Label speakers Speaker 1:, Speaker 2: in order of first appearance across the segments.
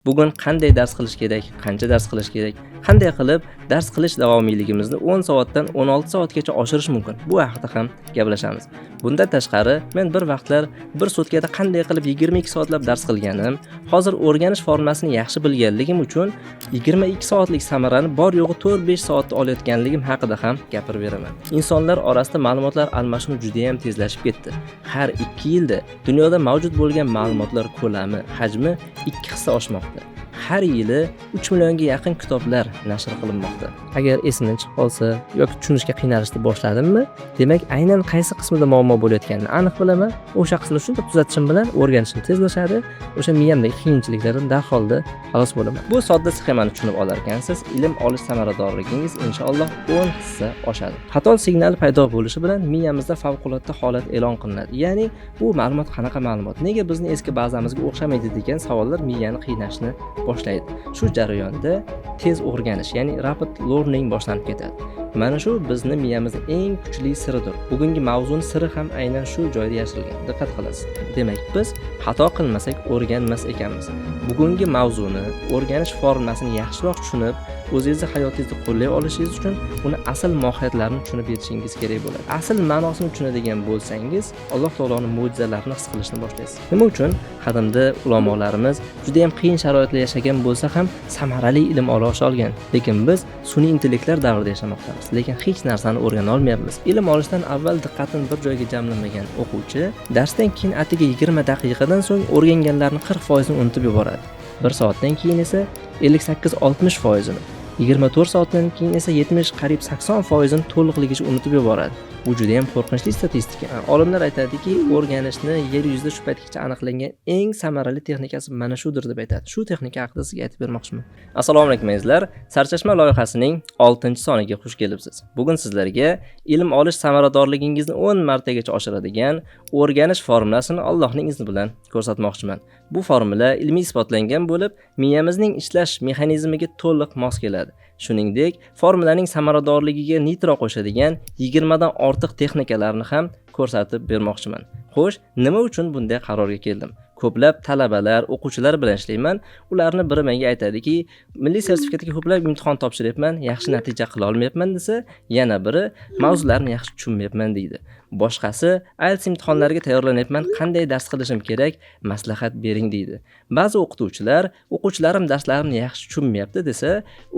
Speaker 1: Bugun qanday dars qilish kerak, qancha dars qilish kerak, qanday qilib dars qilish davomiyligimizni 10 soatdan 16 soatgacha oshirish mumkin? Bu haqida ham gaplashamiz. Bundan tashqari, men bir vaqtlar bir sutkada qanday qilib 22 soatlab dars qilganim, hozir o'rganish formulasini yaxshi bilganligim uchun 22 soatlik samarani bor yo'g'i 4-5 soatda olayotganligim haqida ham gapirib beraman. Insonlar orasida ma'lumotlar almashinuvi juda ham tezlashib ketdi. Har 2 yilda dunyoda mavjud bo'lgan ma'lumotlar ko'lami, hajmi 2 hissa oshmoqda. Har yili 3 millionga yaqin kitoblar nashr qilinmoqda. Agar esimdan chiqib qolsa yoki tushunishga qiynalishni boshladimmi, demak, aynan qaysi qismida muammo bo'layotganini aniq bilaman. O'sha qismni shundoq tuzatishim bilan o'rganishim tezlashadi. O'sha miyamdagi qiyinchiliklardan darholda xalos bo'laman. Bu sodda sxemani tushunib olar ekansiz, ilm olish samaradorligingiz inshaalloh 10 hissa oshadi. Xato signali paydo bo'lishi bilan miyamizda favqulodda holat e'lon qilinadi. Ya'ni bu ma'lumot qanaqa ma'lumot? Nega bizni eski bazamizga o'xshamaydi degan savollar miyani qiynashni boshlaydi. Shu jarayonda tez o'rganish, ya'ni rapid learning boshlanib ketadi. Mana shu bizni miyamizning eng kuchli siridir. Bugungi mavzuni siri ham aynan shu joyda yashirilgan. Diqqat qilasiz. Demak, biz xato qilmasak o'rganmas ekanmiz. Bugungi mavzuni, o'rganish formulasini yaxshiroq tushunib, o'zingizni hayotingizda qo'llay olishingiz uchun uni asl mohiyatlarini tushunib yetishingiz kerak bo'ladi. Asl ma'nosini tushunadigan bo'lsangiz, Alloh taoloning mo'jizalarini his qilishni boshlaysiz. Nima uchun qadimda ulamolarimiz juda ham qiyin sharoitda yashagan bo'lsa ham samarali ilm ola olgan, lekin biz sun'iy intellektlar davrida yashamoqdamiz, lekin hech narsani o'rgana olmayapmiz. Ilm olishdan avval diqqatini bir joyga jamlamagan o'quvchi darsdan keyin atigi 20 daqiqadan so'ng o'rganganlarini 40%ini unutib yuboradi. 1 soatdan keyin esa 58-60%ini, 24 soatdan keyin esa 70, qariyb 80%ini to'liqligicha unutib yuboradi. Bu juda ham qo'rqinchli statistika. Olimlar aytadiki, o'rganishni yer yuzida shu paytgacha aniqlangan eng samarali texnikasi mana shudir deb aytadi. Shu texnika haqida sizga aytib bermoqchiman. Assalomu alaykum, azizlar. Sarchashma loyihasining 6-soniga xush kelibsiz. Bugun sizlarga ilm olish samaradorligingizni 10 martagacha oshiradigan o'rganish formulasini Allohning izni bilan ko'rsatmoqchiman. Bu formula ilmiy isbotlangan bo'lib, miyamizning ishlash mexanizmiga to'liq mos keladi. Shuningdek, formulaning samaradorligiga nitro qo'shadigan 20 dan ortiq texnikalarni ham ko'rsatib bermoqchiman. Xo'sh, nima uchun bunday qarorga keldim? Ko'plab talabalar, o'quvchilar bilan ishlayman. Ularni biri menga aytadiki, milliy sertifikatga ko'plab imtihon topshiryapman, yaxshi natija qila olmayapman desa, yana biri mavzularni yaxshi tushunmayapman deydi. Boshqasi IELTS imtihonlariga tayyorlanyapman, qanday dars qilishim kerak, maslahat bering deydi. Ba'zi o'qituvchilar, o'quvchilarim darslarimni yaxshi tushunmayapti desa,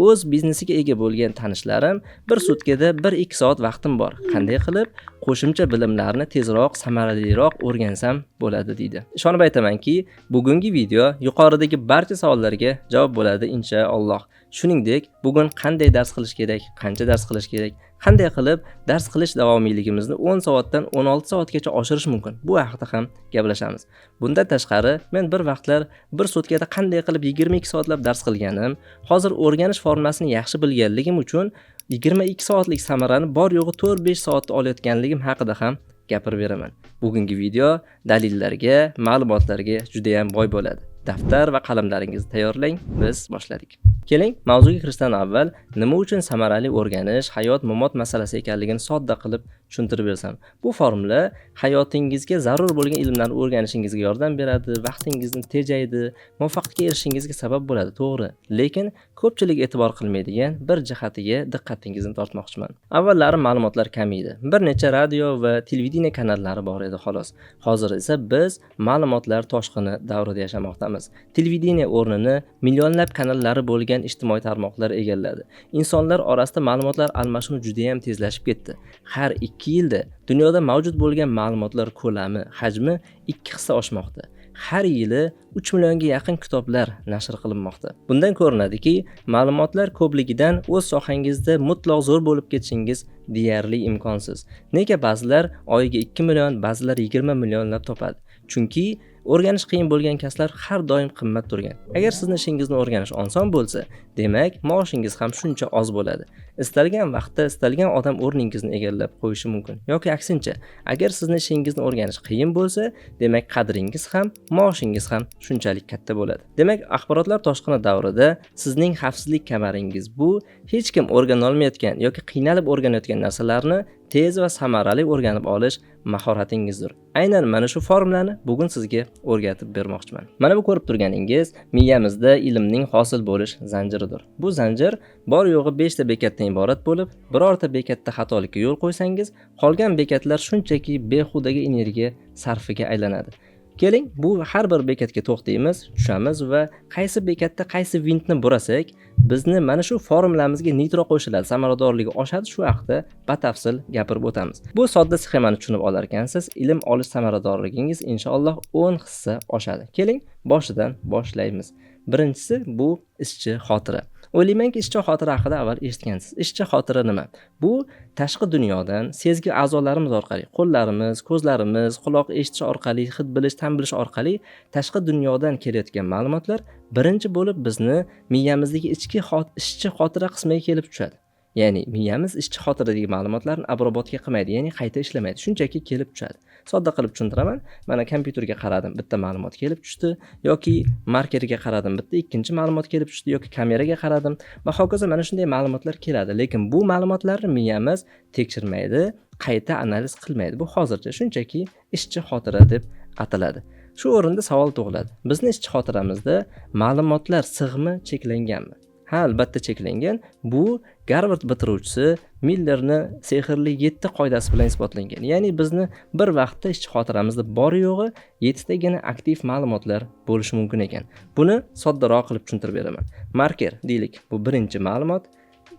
Speaker 1: o'z biznesiga ega bo'lgan tanishlarim bir sutkada 1-2 soat vaqtim bor. Qanday qilib qo'shimcha bilimlarni tezroq, samaraliroq o'rgansam bo'ladi deydi. Ishonib aytamanki, bugungi video yuqoridagi barcha savollarga javob bo'ladi inshaalloh. Shuningdek, bugun qanday dars qilish kerak, qancha dars qilish kerak, qanday qilib dars qilish davomiyligimizni 10 soatdan 16 soatgacha oshirish mumkin? Bu haqida ham gaplashamiz. Bundan tashqari, men bir vaqtlar bir sutkada qanday qilib 22 soatlab dars qilganim, hozir o'rganish formulasini yaxshi bilganligim uchun 22 soatlik samarani bor yo'g'i 4-5 soatda olayotganligim haqida ham gapirib beraman. Bugungi video dalillarga, ma'lumotlarga juda ham boy bo'ladi. Daftar va qalamlaringizni tayyorlang, biz boshladik. Keling, mavzuga kirishdan avval nima uchun samarali o'rganish hayot mamot masalasi ekanligini sodda qilib tushuntirib bersam. Bu formula hayotingizga zarur bo'lgan ilmlarni o'rganishingizga yordam beradi, vaqtingizni tejaydi, muvaffaqiyatga erishishingizga sabab bo'ladi, to'g'ri. Lekin ko'pchilik e'tibor qilmaydigan bir jihatiga diqqatingizni tortmoqchiman. Avvallari ma'lumotlar kam edi. Bir necha radio va televideniye kanallari bor edi, xolos. Hozir esa biz ma'lumotlar toshqini davrida yashamoqdamiz. Televideniye o'rnini millionlab kanallari bo'lgan ijtimoiy tarmoqlar egalladi. Insonlar orasida ma'lumotlar almashinuvi juda ham tezlashib ketdi. Har 2 yilda dunyoda mavjud bo'lgan ma'lumotlar ko'lami, hajmi 2 hissa oshmoqda. Har yili 3 millionga yaqin kitoblar nashr qilinmoqda. Bundan ko'rinadiki, ma'lumotlar ko'pligidan o'z sohangizda mutlaq zo'r bo'lib ketishingiz deyarli imkonsiz. Nega ba'zilar oyiga 2 million, ba'zilar 20 millionlab topadi? Chunki o'rganish qiyin bo'lgan kasblar har doim qimmat turgan. Agar sizni ishingizni o'rganish oson bo'lsa, demak, maoshingiz ham shuncha oz bo'ladi. Istalgan vaqtda istalgan odam o'rningizni egallab qo'yishi mumkin. Yoki aksincha, agar sizni ishingizni o'rganish qiyin bo'lsa, demak, qadringiz ham, maoshingiz ham shunchalik katta bo'ladi. Demak, axborotlar toshqini davrida sizning xavfsizlik kamaringiz bu hech kim o'rgana olmayotgan yoki qiynalib o'rganayotgan narsalarni tez va samarali o'rganib olish mahoratingizdir. Aynan mana shu formulani bugun sizga o'rgatib bermoqchiman. Mana bu ko'rib turganingiz miyamizda ilmning hosil bo'lish zanjiridir. Bu zanjir bor yo'g'i 5 ta bekatdan iborat bo'lib, birorta bekatda xatolikka yo'l qo'ysangiz, qolgan bekatlar shunchaki behudaga energiya sarfiga aylanadi. Keling, bu har bir bekatga to'xtaymiz, tushamiz va qaysi bekatda qaysi vintni burasak, bizni mana shu formulamizga nitro qo'shiladi, samaradorligi oshadi. Shu haqida batafsil gapirib o'tamiz. Bu sodda sxemani tushunib olar ekansiz, ilm olish samaradorligingiz inshaalloh 10 hissa oshadi. Keling, boshidan boshlaymiz. Birinchisi bu ishchi xotira. O'ylaymanki, ishchi xotira haqida avval eshitgansiz. Ishchi xotira nima? Bu tashqi dunyodan sezgi a'zolarimiz orqali, qo'llarimiz, ko'zlarimiz, quloq eshitish orqali, hid bilish, ta'm bilish orqali tashqi dunyodan kelayotgan ma'lumotlar birinchi bo'lib bizni miyamizdagi ichki ishchi xotira qismiga kelib tushadi. Ya'ni miyamiz ishchi xotiradagi ma'lumotlarni обработка qilmaydi, ya'ni qayta ishlamaydi, shunchaki kelib tushadi. Sodda qilib tushuntiraman. Mana kompyuterga qaradim, bitta ma'lumot kelib tushdi, yoki markerga qaradim, bitta ikkinchi ma'lumot kelib tushdi, yoki kameraga qaradim va hokazo. Mana shunday ma'lumotlar keladi, lekin bu ma'lumotlarni miyamiz tekshirmaydi, qayta analiz qilmaydi. Bu hozircha shunchaki ishchi xotira deb ataladi. Shu o'rinda savol tug'iladi: bizni ishchi xotiramizda ma'lumotlar sig'imi cheklanganmi? Ha, albatta cheklangan. Bu Garvard bitiruvchisi Millerni sehrli 7 qoidasi bilan isbotlangan. Ya'ni bizni bir vaqtda ishchi xotiramizda bor yo'g'i 7 tagina aktiv ma'lumotlar bo'lishi mumkin ekan. Buni soddaroq qilib tushuntirib beraman. Marker deylik, bu birinchi ma'lumot,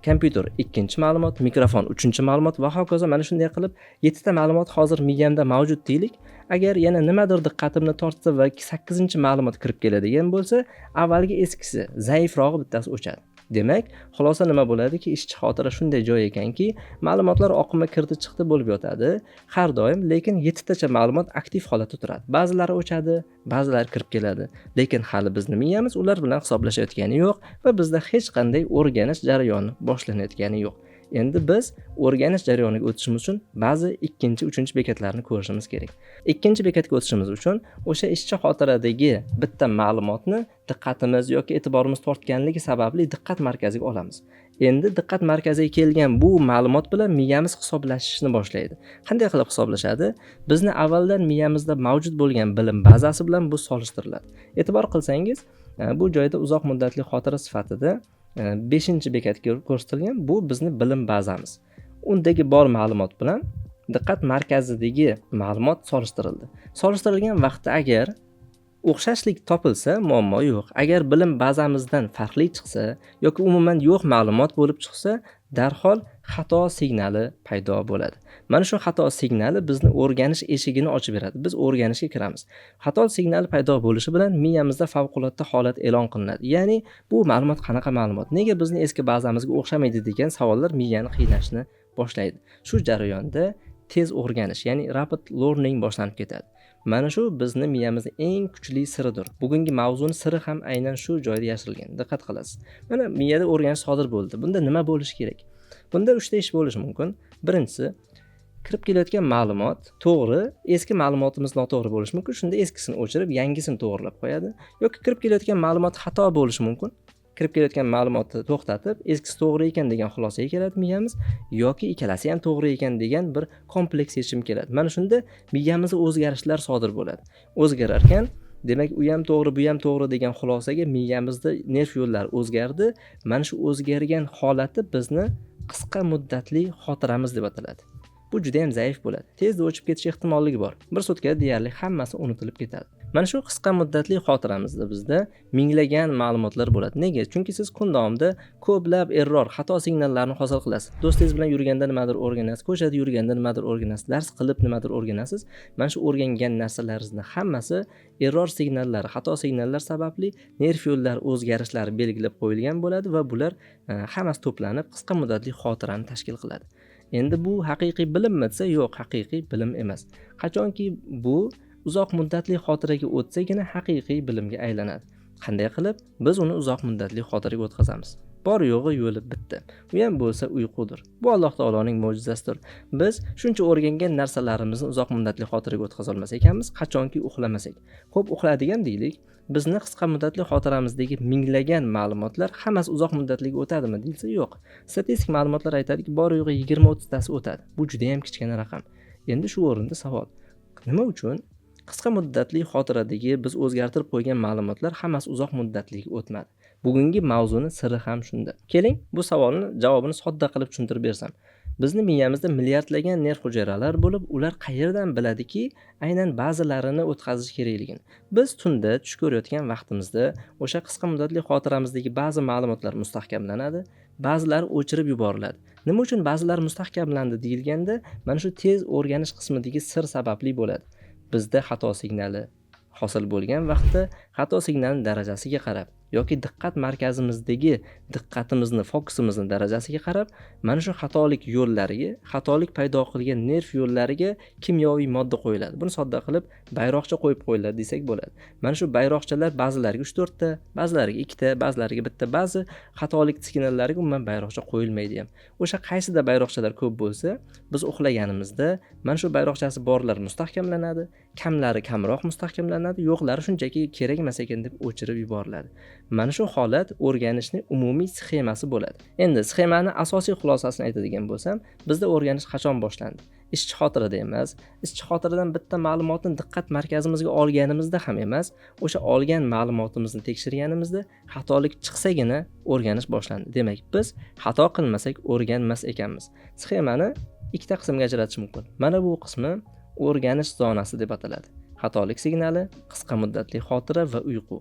Speaker 1: kompyuter ikkinchi ma'lumot, mikrofon uchinchi ma'lumot va hokazo. Mana shunday qilib yettita ma'lumot hozir miyamda mavjud deylik. Agar yana nimadir diqqatimni tortsa va sakkizinchi ma'lumot kirib keladigan bo'lsa, avvalgi eskisi, zaifrog'i bittasi o'chadi. Demak, xulosa nima bo'ladiki, ishchi xotira shunday joy ekanki, ma'lumotlar oqimi kirdi chiqdi bo'lib yotadi har doim, lekin yettitacha ma'lumot aktiv holatda turadi. Ba'zilari o'chadi, ba'zilari kirib keladi, lekin hali bizni miyamiz ular bilan hisoblashayotgani yo'q va bizda hech qanday o'rganish jarayoni boshlanayotgani yo'q. Endi biz o'rganish jarayoniga o'tishimiz uchun ba'zi ikkinchi, uchinchi bekatlarni ko'rishimiz kerak. Ikkinchi bekatga o'tishimiz uchun o'sha ishchi xotiradagi bitta ma'lumotni diqqatimiz yoki e'tiborimiz tortganligi sababli diqqat markaziga olamiz. Endi diqqat markaziga kelgan bu ma'lumot bilan miyamiz hisoblashishni boshlaydi. Qanday qilib hisoblashadi? Bizni avvaldan miyamizda mavjud bo'lgan bilim bazasi bilan bu solishtiriladi. E'tibor qilsangiz, bu joyda uzoq muddatli xotira sifatida beshinchi bekat ko'rsatilgan. Bu bizni bilim bazamiz. Undagi bor ma'lumot bilan diqqat markazidagi ma'lumot solishtirildi. Solishtirilgan vaqtda agar o'xshashlik topilsa, muammo yo'q. Agar bilim bazamizdan farqli chiqsa yoki umuman yo'q ma'lumot bo'lib chiqsa, darhol xato signali paydo bo'ladi. Mana shu xato signali bizni o'rganish eshigini ochib beradi. Biz o'rganishga kiramiz. Xato signali paydo bo'lishi bilan miyamizda favqulodda holat e'lon qilinadi. Ya'ni bu ma'lumot qanaqa ma'lumot, nega bizni eski bazamizga o'xshamaydi degan savollar miyani qiynashni boshlaydi. Shu jarayonda tez o'rganish, ya'ni rapid learning boshlanib ketadi. Mana shu bizni miyamizni eng kuchli siridir. Bugungi mavzuni siri ham aynan shu joyda yashirilgan. Diqqat qilasiz, mana miyada o'rganish sodir bo'ldi. Bunda nima bo'lishi kerak? Bunda uchta ish bo'lishi mumkin. Birinchisi, kirib kelayotgan ma'lumot to'g'ri, eski ma'lumotimiz noto'g'ri bo'lishi mumkin. Shunda eskisini o'chirib, yangisini to'g'irlab qo'yadi. Yoki kirib kelayotgan ma'lumot xato bo'lishi mumkin. Kirib kelayotgan ma'lumotni to'xtatib, eskisi to'g'ri ekan degan xulosaga keladi miyamiz yoki ikkalasi ham to'g'ri ekan degan bir kompleks yechim keladi. Mana shunda miyamizda o'zgarishlar sodir bo'ladi. O'zgarar ekan, demak, u ham to'g'ri, bu ham to'g'ri degan xulosaga miyamizda nerv yo'llari o'zgardi. Mana shu o'zgargan holati bizni qisqa muddatli xotiramiz deb ataladi. Bu juda yam zaif bo'ladi, tezda o'chib ketish ehtimolligi bor. Bir sutkada deyarli hammasi unutilib ketadi. Mana shu qisqa muddatli xotiramizda bizda minglagan ma'lumotlar bo'ladi. Nega? Chunki siz kun davomida ko'plab error, xato signallarni hosil qilasiz. Do'stingiz bilan yurganda nimadir o'rganasiz, ko'chada yurganda nimadir o'rganasiz, dars qilib nimadir o'rganasiz. Mana shu o'rgangan narsalaringizni hammasi error signallari, xato signallar sababli nerv yo'llari o'zgarishlari belgilab qo'yilgan bo'ladi va bular hammasi to'planib qisqa muddatli xotirani tashkil qiladi. Endi bu haqiqiy bilimmi desa, yo'q, haqiqiy bilim emas. Qachonki bu uzoq muddatli xotiraga o'tsagina haqiqiy bilimga aylanadi. Qanday qilib biz uni uzoq muddatli xotiraga o'tkazamiz? Bor yo'g'i yo'li bitta. U ham bo'lsa uyqudir. Bu Alloh taoloning mo'jizasidir. Biz shuncha o'rgangan narsalarimizni uzoq muddatli xotiraga o'tkaza olmas ekanmiz, qachonki uxlamasak. Xo'p, uxladigan deylik, bizni qisqa muddatli xotiramizdagi minglagan ma'lumotlar hammasi uzoq muddatliga o'tadimi deyilsa, yo'q. Statistik ma'lumotlar aytadiki, bor yo'g'i 20-30 tasi o'tadi. Bu juda ham kichkina raqam. Endi shu o'rinda savol: nima uchun qisqa muddatli xotiradagi biz o'zgartirib qo'ygan ma'lumotlar hammasi uzoq muddatliga o'tmadi? Bugungi mavzuni siri ham shunda. Keling, bu savolni javobini sodda qilib tushuntirib bersam. Bizni miyamizda milliardlagan nerv hujayralar bo'lib, ular qayerdan biladiki, aynan ba'zilarini o'tkazish kerakligini? Biz tunda tush ko'rayotgan vaqtimizda o'sha qisqa muddatli xotiramizdagi ba'zi ma'lumotlar mustahkamlanadi, ba'zilari o'chirib yuboriladi. Nima uchun ba'zilari mustahkamlandi deyilganda, mana shu tez o'rganish qismidagi sir sababli bo'ladi. Bizda xato signali hosil bo'lgan vaqtda xato signalini darajasiga qarab yoki diqqat markazimizdagi diqqatimizni, fokusimizni darajasiga qarab, mana shu xatolik yo'llariga, xatolik paydo qilgan nerv yo'llariga kimyoviy modda qo'yiladi. Buni sodda qilib bayroqcha qo'yib qo'yiladi desak bo'ladi. Mana shu bayroqchalar ba'zilariga 3-4 ta, ba'zilariga 2 ta, ba'zilariga bitta, ba'zi xatolik signallariga umuman bayroqcha qo'yilmaydi ham. O'sha qaysida bayroqchalar ko'p bo'lsa, biz uxlaganimizda mana shu bayroqchasi borlar mustahkamlanadi, kamlari kamroq mustahkamlanadi, yo'qlari shunchaki kerak emas ekan deb o'chirib yuboriladi. Mana shu holat o'rganishning umumiy sxemasi bo'ladi. Endi sxemani asosiy xulosasini aytadigan bo'lsam, bizda o'rganish qachon boshlandi? Ishchi xotirada emas, ishchi xotiradan bitta ma'lumotni diqqat markazimizga olganimizda ham emas, o'sha olgan ma'lumotimizni tekshirganimizda xatolik chiqsagina o'rganish boshlandi. Demak, biz xato qilmasak o'rganmas ekanmiz. Sxemani ikkita qismga ajratish mumkin. Mana bu qismi o'rganish zonasi deb ataladi. Xatolik signali, qisqa muddatli xotira va uyqu.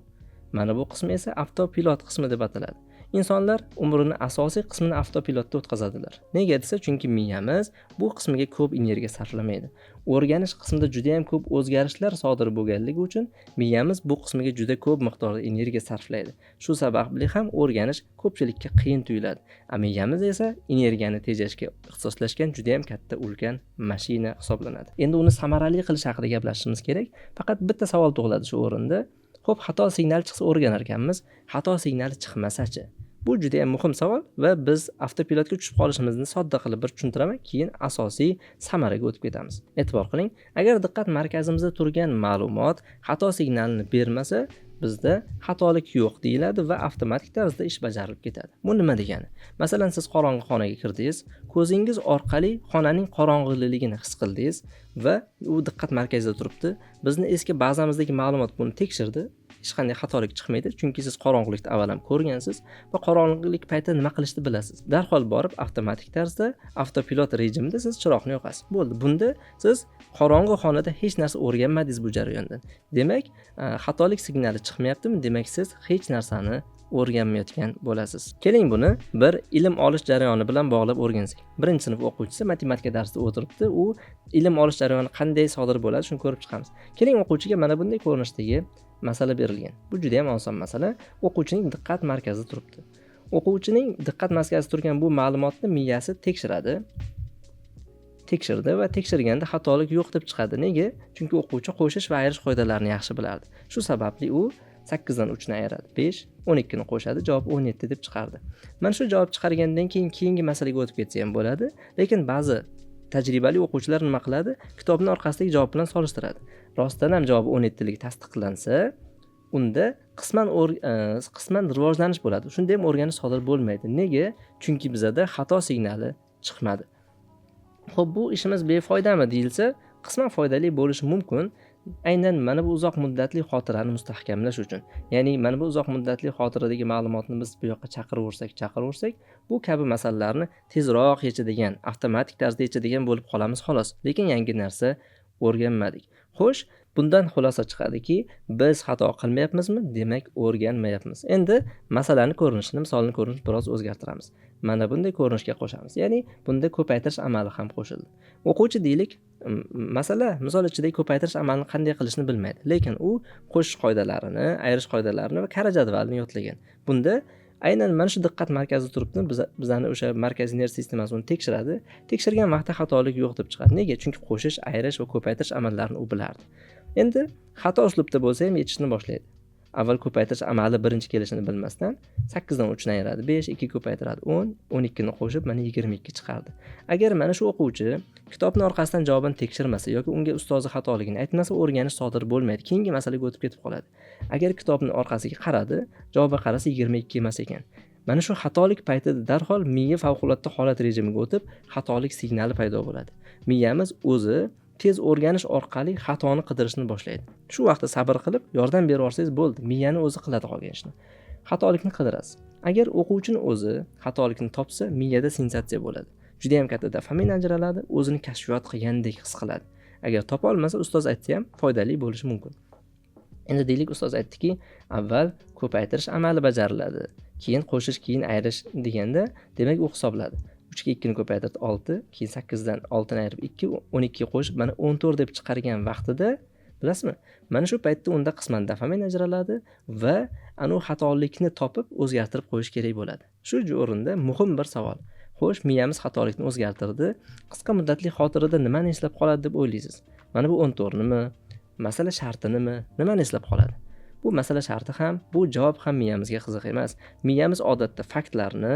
Speaker 1: Mana bu qismi esa avtopilot qismi deb ataladi. Insonlar umrini asosiy qismini avtopilotda o'tkazadilar. Nega desa, chunki miyamiz bu qismiga ko'p energiya sarflamaydi. O'rganish qismida juda ham ko'p o'zgarishlar sodir bo'lganligi uchun miyamiz bu qismiga juda ko'p miqdorda energiya sarflaydi. Shu sababli ham o'rganish ko'pchilikka qiyin tuyuladi. A miyamiz esa energiyani tejashga ixtisoslashgan juda ham katta ulkan mashina hisoblanadi. Endi uni samarali qilish haqida gaplashishimiz kerak. Faqat bitta savol tug'iladi shu o'rinda. Xo'p, xato signali chiqsa o'rganar ekanmiz, xato signali chiqmasa-chi? Bu juda ham muhim savol va biz avtopilotga tushib qolishimizni sodda qilib bir tushuntiraman, keyin asosiy samaraga o'tib ketamiz. E'tibor qiling, agar diqqat markazimizda turgan ma'lumot xato signalini bermasa, bizda xatolik yo'q deyiladi va avtomatik tarzda ish bajarilib ketadi. Bu nima degani? Masalan, siz qorong'i xonaga kirdingiz, ko'zingiz orqali xonaning qorong'iligini his qildingiz va u diqqat markazida turibdi. Bizni eski bazamizdagi ma'lumot buni tekshirdi. Hech qanday xatolik chiqmaydi, chunki siz qorong'ilikni avval ham ko'rgansiz va qorong'ilik paytida nima qilishni bilasiz. Darhol borib avtomatik tarzda avtopilot rejimida siz chiroqni yoqasiz. Bo'ldi. Bunda siz qorong'i xonada hech narsa o'rganmadingiz bu jarayondan. Demak, xatolik signali chiqmayaptimi? Demak, siz hech narsani o'rganmayotgan bo'lasiz. Keling, buni bir ilm olish jarayoni bilan bog'lab o'rgansak. Birinchi sinf o'quvchisi matematika darsida o'tiribdi. U ilm olish jarayoni qanday sodir bo'ladi, shuni ko'rib chiqamiz. Keling, o'quvchiga mana bunday ko'rinishdagi masala berilgan. Bu juda ham oson masala. O'quvchining diqqat markazida turibdi. O'quvchining diqqat markazida turgan bu ma'lumotni miyasi tekshiradi. Tekshirdi va tekshirganda xatolik yo'q deb chiqadi. Nega? Chunki o'quvchi qo'shish va ayirish qoidalarini yaxshi bilardi. Shu sababli u 8 dan 3 ni ayiradi, 5, 12 ni qo'shadi, javob 17 deb chiqardi. Mana shu javob chiqargandan keyin keyingi masalaga o'tib ketsa ham bo'ladi, lekin ba'zi tajribali o'quvchilar nima qiladi? Kitobning orqasidagi javob bilan solishtiradi. Rostdan ham javob 17 ligi tasdiqlansa, unda qisman rivojlanish bo'ladi. Shunda ham o'rganish sodir bo'lmaydi. Nega? Chunki bizada xato signali chiqmadi. Xo'p, bu ishimiz befoydami deyilsa, qisman foydali bo'lishi mumkin. Aynan mana bu uzoq muddatli xotirani mustahkamlash uchun. Ya'ni mana bu uzoq muddatli xotiradagi ma'lumotni biz bu yoqqa chaqiraversak, bu kabi masalalarni tezroq yechadigan, avtomatik tarzda yechadigan bo'lib qolamiz xolos. Lekin yangi narsa o'rganmadik. Xo'sh, bundan xulosa chiqadiki, biz xato qilmayapmizmi? Demak, o'rganmayapmiz. Endi masalani ko'rinishini, misolni ko'rinishini biroz o'zgartiramiz. Mana bunday ko'rinishga qo'shamiz. Ya'ni bunda ko'paytirish amali ham qo'shildi. O'quvchi deylik, masala misol ichidagi ko'paytirish amalini qanday qilishni bilmaydi, lekin u qo'shish qoidalarini, ayirish qoidalarini va karra jadvalini yodlagan. Bunda aynan mana shu diqqat markazida turibdi, bizani o'sha markaziy nerv sistemasi uni tekshiradi. Tekshirgan vaqtda xatolik yo'q deb chiqadi. Nega? Chunki qo'shish, ayirish va ko'paytirish amallarini u bilardi. Endi xato uslubda bo'lsa ham yechishni boshlaydi. Avval ko'paytirish amali birinchi kelishini bilmasdan 8 dan 3 ni ayiradi, 5, 2 ko'paytiradi, 10, 12 ni qo'shib mana 22 chiqardi. Agar mana shu o'quvchi kitobni orqasidan javobini tekshirmasa yoki unga ustozi xatoligini aytmasa, o'rganish sodir bo'lmaydi, keyingi masalaga o'tib ketib qoladi. Agar kitobni orqasiga qaradi, javobga qarasa 22 emas ekan. Mana shu xatolik paytida darhol miya favqulodda holat rejimiga o'tib, xatolik signali paydo bo'ladi. Miyamiz o'zi tez o'rganish orqali xatoni qidirishni boshlaydi. Shu vaqtda sabr qilib yordam berib yuborsangiz bo'ldi, miyani o'zi qiladi qolgan ishni. Xatolikni qidirasiz. Agar o'quvchini o'zi xatolikni topsa, miyada sensatsiya bo'ladi. Juda ham katta dopamin ajraladi, o'zini kashfiyot qilgandek his qiladi. Agar topa olmasa, ustoz aytsa ham foydali bo'lishi mumkin. Endi deylik, ustoz aytdiki, avval ko'paytirish amali bajariladi, keyin qo'shish, keyin ayirish deganda, demak u hisobladi. 3 ga 2 ni ko'paytirdi 6, keyin 8 dan 6 ni ayirib 2, 12 ga qo'shib mana 14 deb chiqargan vaqtida, bilasizmi? Mana shu paytda unda qisman dopamin ajraladi va anu xatolikni topib o'zgartirib qo'yish kerak bo'ladi. Shu o'rinda muhim bir savol. Xo'sh, miyamiz xatolikni o'zgartirdi. Qisqa muddatli xotirada nimani eslab qoladi deb o'ylaysiz? Mana bu 14 nimi? Masala shartinimi? Nimani eslab qoladi? Bu masala sharti ham, bu javob ham miyamizga qiziq emas. Miyamiz odatda faktlarni,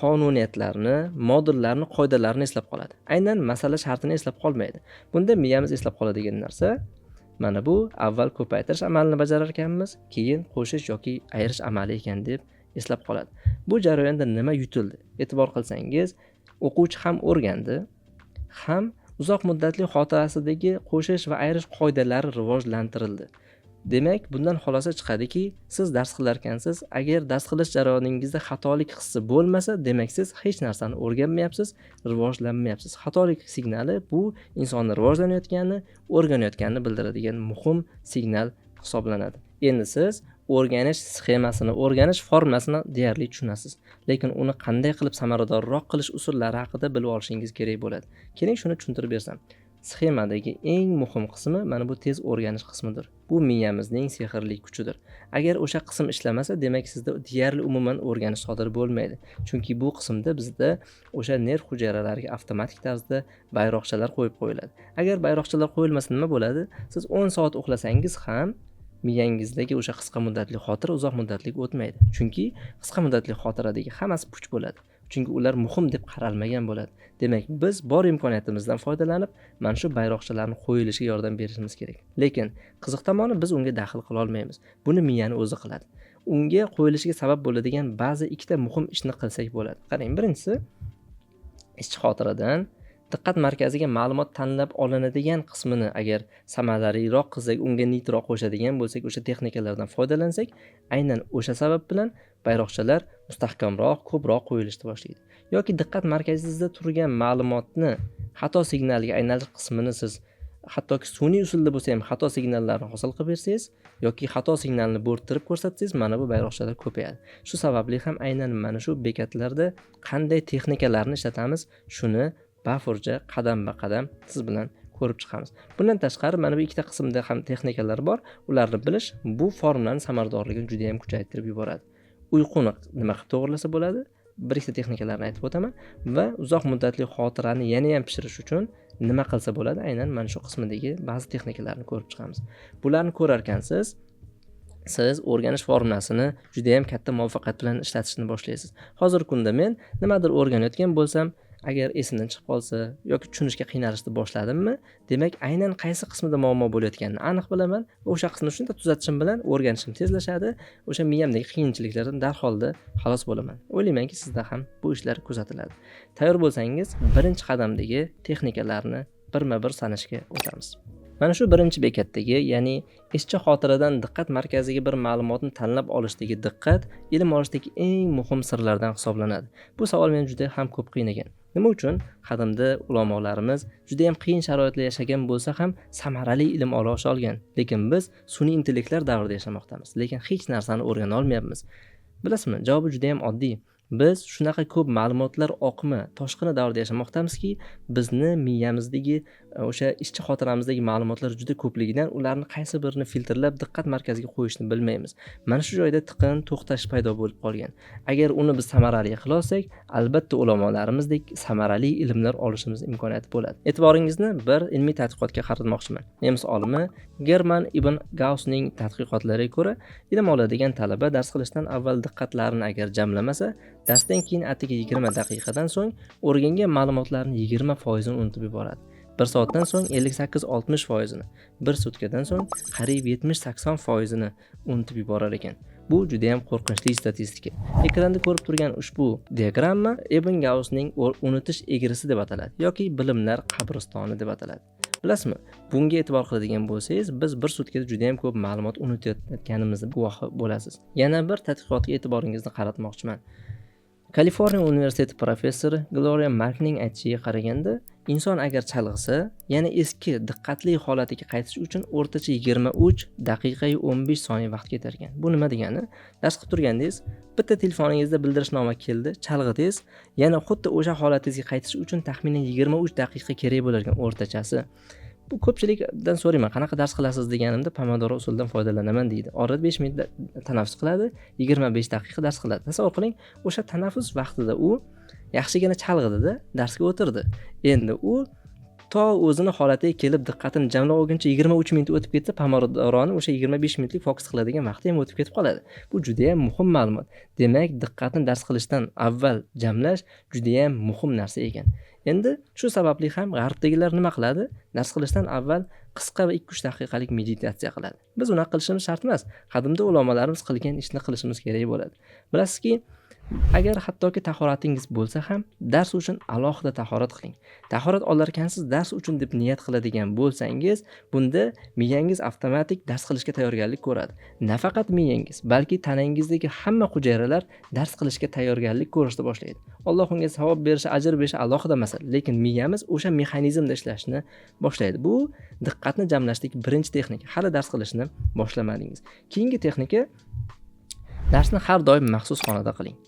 Speaker 1: qonuniyatlarni, modullarni, qoidalarni eslab qoladi. Aynan masala shartini eslab qolmaydi. Bunda miyamiz eslab qoladigan narsa mana bu avval ko'paytirish amalini bajarar ekanmiz, keyin qo'shish yoki ayirish amali ekan deb eslab qoladi. Bu jarayonda nima yutildi? E'tibor qilsangiz, o'quvchi ham o'rgandi, ham uzoq muddatli xotirasidagi qo'shish va ayirish qoidalari rivojlantirildi. Demak, bundan xulosa chiqadiki, siz dars qilar ekansiz, agar dars qilish jarayoningizda xatolik hissi bo'lmasa, demak siz hech narsani o'rganmayapsiz, rivojlanmayapsiz. Xatolik signali bu insonni rivojlanayotganini, o'rganayotganini bildiradigan muhim signal hisoblanadi. Endi siz o'rganish sxemasini, o'rganish formulasini deyarli tushunasiz. Lekin uni qanday qilib samaradorroq qilish usullari haqida bilib olishingiz kerak bo'ladi. Keling, shuni tushuntirib bersam. Sxemadagi eng muhim qismi mana bu tez o'rganish qismidir. Bu miyamizning sehrli kuchidir. Agar o'sha qism ishlamasa, demak sizda deyarli umuman o'rganish sodir bo'lmaydi. Chunki bu qismda bizda o'sha nerv hujayralariga avtomatik tarzda bayroqchalar qo'yib qo'yiladi. Agar bayroqchalar qo'yilmasa nima bo'ladi? Siz 10 soat uxlasangiz ham miyangizdagi o'sha qisqa muddatli xotira uzoq muddatli o'tmaydi. Chunki qisqa muddatli xotiradagi hammasi puch bo'ladi. Chunki ular muhim deb qaralmagan bo'ladi. Demak, biz bor imkoniyatimizdan foydalanib, mana shu bayroqchalarni qo'yilishiga yordam berishimiz kerak. Lekin qiziq tomoni, biz unga daxl qila olmaymiz. Buni miyani o'zi qiladi. Unga qo'yilishiga sabab bo'ladigan ba'zi ikkita muhim ishni qilsak bo'ladi. Qarang, birinchisi ishchi xotiradan diqqat markaziga ma'lumot tanlab olinadigan qismini agar samaraliroq qilsak, unga nitro qo'shadigan bo'lsak, o'sha texnikalardan foydalansak, aynan o'sha sabab bilan bayroqchalar mustahkamroq, ko'proq qo'yilishni boshlaydi. Yoki diqqat markazingizda turgan ma'lumotni xato signaliga aylantirish qismini siz hattoki sun'iy usulda bo'lsa ham xato signallarni hosil qilib bersangiz yoki xato signalni bo'rttirib ko'rsatsangiz, mana bu bayroqchalar ko'payadi. Shu sababli ham aynan mana shu bekatlarda qanday texnikalarni ishlatamiz, shuni bafurja qadamba-qadam siz bilan ko'rib chiqamiz. Bundan tashqari mana bu ikkita qismda ham texnikalar bor. Ularni bilish bu formulani samaradorligini juda ham kuchaytirib yuboradi. Uyquni nima qilib to'g'rilasa bo'ladi? Bir ikkita texnikalarni aytib o'taman va uzoq muddatli xotirani yana ham pishirish uchun nima qilsa bo'ladi? Aynan mana shu qismidagi ba'zi texnikalarni ko'rib chiqamiz. Bularni ko'rar ekansiz, siz o'rganish formulasini juda ham katta muvaffaqiyat bilan ishlatishni boshlaysiz. Hozirgi kunda men nimadir o'rganayotgan bo'lsam, agar esimdan chiqib qolsa yoki tushunishga qiynalishni boshladimmi, demak aynan qaysi qismida muammo bo'layotganini aniq bilaman va o'sha qismni shunda tuzatishim bilan o'rganishim tezlashadi, o'sha miyamdagi qiyinchiliklardan darholda xalos bo'laman. O'ylaymanki, sizda ham bu ishlar kuzatiladi. Tayyor bo'lsangiz, birinchi qadamdagi texnikalarni birma-bir sanashga o'tamiz. Mana shu birinchi bekatdagi, ya'ni ishchi xotiradan diqqat markaziga bir ma'lumotni tanlab olishdagi diqqat ilm olishdagi eng muhim sirlardan hisoblanadi. Bu savol meni juda ham ko'p qiynagan. Nima uchun qadimda ulamolarimiz juda ham qiyin sharoitda yashagan bo'lsa ham samarali ilm ola olgan, lekin biz sun'iy intellektlar davrida yashamoqdamiz, lekin hech narsani o'rgana olmayapmiz. Bilasizmi, javobi juda ham oddiy. Biz shunaqa ko'p ma'lumotlar oqimi, toshqini davrida yashamoqdamizki, bizni miyamizdagi O'sha ishchi xotiramizdagi ma'lumotlar juda ko'pligidan ularni qaysi birini filtrlab diqqat markaziga qo'yishni bilmaymiz. Mana shu joyda tiqin, to'xtash paydo bo'lib qolgan. Agar uni biz samarali qila olsak, albatta ulamolarimizdek samarali ilmlar olishimiz imkoniyati bo'ladi. E'tiboringizni bir ilmiy tadqiqotga qaratmoqchiman. Nemis olimi German ibn Gaussning tadqiqotlariga ko'ra, ilm oladigan talaba dars qilishdan avval diqqatlarini agar jamlamasa, darsdan keyin atigi 20 daqiqadan so'ng o'rgangan ma'lumotlarni 20%ini unutib yuboradi. 1 soatdan so'ng 58-60%ini, 1 sutkadan so'ng qariyb 70-80%ini unutib yuborar ekan. Bu juda ham qo'rqinchli statistika. Ekranda ko'rib turgan ushbu diagramma Ibn Gaussning unutish egrisi deb ataladi yoki bilimlar qabristoni deb ataladi. Bilasizmi, bunga e'tibor qiladigan bo'lsangiz, biz bir sutkada juda ham ko'p ma'lumot unutayotganimizni guvohi bo'lasiz. Yana bir tadqiqotga e'tiboringizni qaratmoqchiman. Kaliforniya universiteti professori Gloria Markning aytishiga qaraganda, inson agar chalg'isa, yana eski diqqatli holatiga qaytish uchun o'rtacha 23 daqiqa 15 soniya vaqt ketar ekan. Bu nima degani? Dars qilib turgandingiz, bitta telefoningizda bildirishnoma keldi, chalg'idingiz, yana xuddi o'sha holatingizga qaytish uchun taxminan 23 daqiqa kerak bo'lar ekan o'rtachasi. Bu ko'pchilikdan so'rayman, qanaqa dars qilasiz deganimda, pomodoro usulidan foydalanaman deydi. Orada 5 minut tanaffus qiladi, 25 daqiqa dars qiladi. Tasavvur qiling, o'sha tanaffus vaqtida u yaxshigina chalg'idida darsga o'tirdi. Endi u to o'zini holatiga kelib diqqatini jamlab olguncha 23 minut o'tib ketsa, pomodoroni o'sha 25 minutlik fokus qiladigan vaqti ham o'tib ketib qoladi. Bu juda ham muhim ma'lumot. Demak, diqqatni dars qilishdan avval jamlash juda ham muhim narsa ekan. Endi shu sababli ham g'arbdagilar nima qiladi? Dars qilishdan avval qisqa va 2-3 daqiqalik meditatsiya qiladi. Biz unaqa qilishimiz shart emas. Qadimda ulamolarimiz qilgan ishni qilishimiz kerak bo'ladi. Bilasizki, agar hattoki tahoratingiz bo'lsa ham, dars uchun alohida tahorat qiling. Tahorat olarkansiz dars uchun deb niyat qiladigan bo'lsangiz, bunda miyangiz avtomatik dars qilishga tayyorgarlik ko'radi. Nafaqat miyangiz, balki tanangizdagi hamma hujayralar dars qilishga tayyorgarlik ko'rishni boshlaydi. Alloh unga savob berishi, ajr berishi alohida masala, lekin miyamiz o'sha mexanizmda ishlashni boshlaydi. Bu diqqatni jamlashdagi birinchi texnika. Hali dars qilishni boshlamadingiz. Keyingi texnika: darsni har doim maxsus xonada qiling.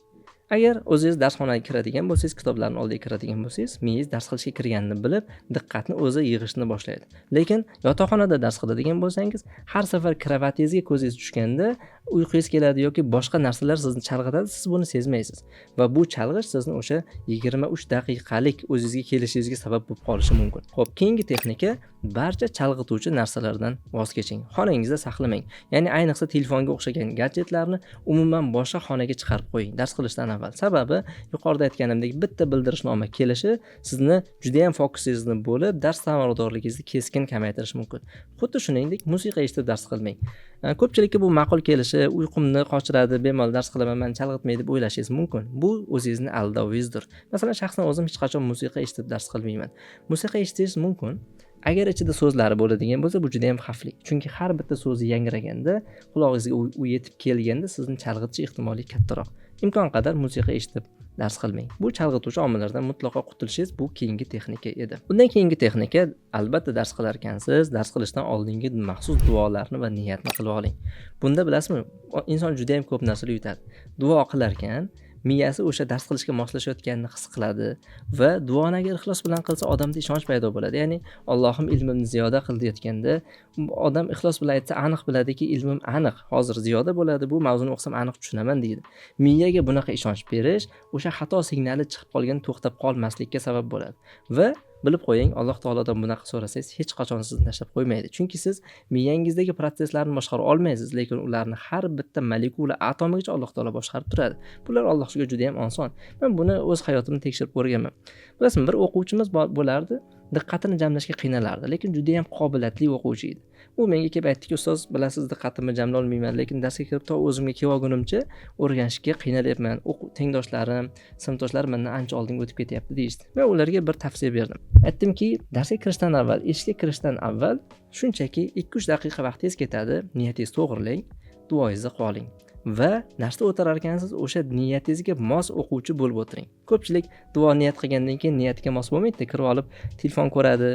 Speaker 1: Agar o'zingiz darsxonaga kiradigan bo'lsangiz, kitoblarni oldiga kiradigan bo'lsangiz, miyangiz dars qilishga kirganini bilib, diqqatni o'zi yig'ishni boshlaydi. Lekin yotoqxonada dars qiladigan bo'lsangiz, har safar kravatingizga ko'zingiz tushganda uyqungiz keladi yoki boshqa narsalar sizni chalg'itadi, siz buni sezmaysiz. Va bu chalg'ish sizni o'sha 23 daqiqalik o'zingizga kelishingizga sabab bo'lib qolishi mumkin. Xo'p, keyingi texnika: barcha chalg'ituvchi narsalardan voz keching. Xonangizda saqlamang. Ya'ni ayniqsa telefonga o'xshagan gadjetlarni umuman boshqa xonaga chiqarib qo'ying dars qilishdan avval. Sababi yuqorida aytganimdek, bitta bildirishnoma kelishi sizni juda ham fokusingizni bo'lib, dars samaradorligingizni keskin kamaytirishi mumkin. Xuddi shuningdek, musiqa eshitib dars qilmang. Ko'pchilikka bu ma'qul kelishi, uyqumni qochiradi, bemalol dars qilaman, mani chalg'itmaydi deb o'ylashingiz mumkin. Bu o'zingizni aldovingizdir. Masalan, shaxsan o'zim hech qachon musiqa eshitib dars qilmayman. Musiqa eshitishingiz mumkin. Agar ichida so'zlari bo'ladigan bo'lsa, bu juda ham xavfli. Chunki har bitta so'zi yangraganda, qulog'ingizga u yetib kelganda sizni chalg'itish ehtimoli kattaroq. Imkon qadar musiqa eshitib dars qilmang. Bu chalg'ituvchi omillardan mutlaqo qutulishingiz, bu keyingi texnika edi. Bundan keyingi texnika: albatta dars qilar ekansiz, dars qilishdan oldingi maxsus duolarni va niyatni qilib oling. Bunda, bilasizmi, inson juda ham ko'p narsalar yutadi. Duo qilar ekan, miyasi o'sha dars qilishga moslashayotganini his qiladi va duoni agar ixlos bilan qilsa, odamda ishonch paydo bo'ladi. Ya'ni Allohim, ilmimni ziyoda qil deyotganda odam ixlos bilan aytsa, aniq biladiki, ilmim aniq hozir ziyoda bo'ladi, bu mavzuni o'qisam aniq tushunaman deydi. Miyaga bunaqa ishonch berish o'sha xato signali chiqib qolgan to'xtab qolmaslikka sabab bo'ladi. Va bilib qo'ying, Alloh taolodan bunaqa so'rasangiz, hech qachon sizni tashlab qo'ymaydi. Chunki siz miyangizdagi protsesslarni boshqara olmaysiz, lekin ularni har bitta molekula, atomigacha Alloh taolo boshqarib turadi. Bular Allohga juda ham oson. Men buni o'z hayotimda tekshirib ko'rganman. Bilasizmi, bir o'quvchimiz bo'lardi, diqqatini jamlashga qiynalardi, lekin juda ham qobiliyatli o'quvchi edi. U menga kelib aytdiki: "Ustoz, bilasiz, diqqatimni jamlolmayman, lekin darsga kirib to o'zimga kelib olgunimcha o'rganishga qiynalyapman. Tengdoshlarim, sinfdoshlarim mendan ancha oldinga o'tib ketyapti", deyishdi. Men ularga bir tavsiya berdim. Aytdimki, darsga kirishdan avval, eshikka kirishdan avval shunchaki 2-3 daqiqa vaqtingiz ketadi, niyatingizni to'g'rilang, duoyingizni qilib oling. Va darsda o'tirar ekansiz, o'sha niyatingizga mos o'quvchi bo'lib o'tiring. Ko'pchilik duo niyat qilgandan keyin niyatiga mos bo'lmaydida, kirib olib telefon ko'radi,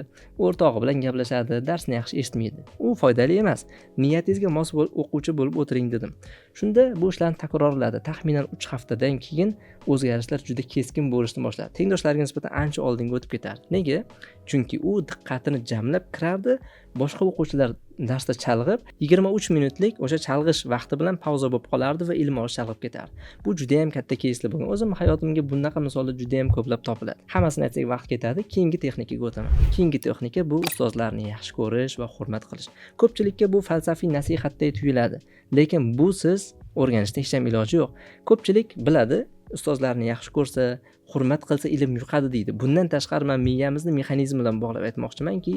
Speaker 1: o'rtog'i bilan gaplashadi, darsni yaxshi eshitmaydi. U foydali emas. Niyatingizga mos o'quvchi bo'lib o'tiring dedim. Shunda bu ishlarni takrorladi. Taxminan 3 haftadan keyin o'zgarishlar juda keskin bo'lishni boshladi. Tengdoshlariga nisbatan ancha oldinga o'tib ketardi. Nega? Chunki u diqqatini jamlab kirardi, boshqa o'quvchilar darsda chalg'ib, 23 minutlik o'sha chalg'ish vaqti bilan pauza bo'lib qolardi va ilm olish chalg'ib ketardi. Bu juda ham katta keyslar bo'lgan. O'zim hayotimga bunaqa misollar juda ham ko'plab topiladi. Hammasini aytsak vaqt ketadi. Keyingi texnikaga o'taman. Keyingi texnika bu ustozlarni yaxshi ko'rish va hurmat qilish. Ko'pchilikka bu falsafiy nasihatday tuyuladi, lekin bu siz o'rganishda hech ham iloji yo'q. Ko'pchilik biladi, ustozlarni yaxshi ko'rsa, hurmat qilsa ilm yuqadi deydi. Bundan tashqari men miyamizni mexanizmi bilan bog'lab aytmoqchimanki,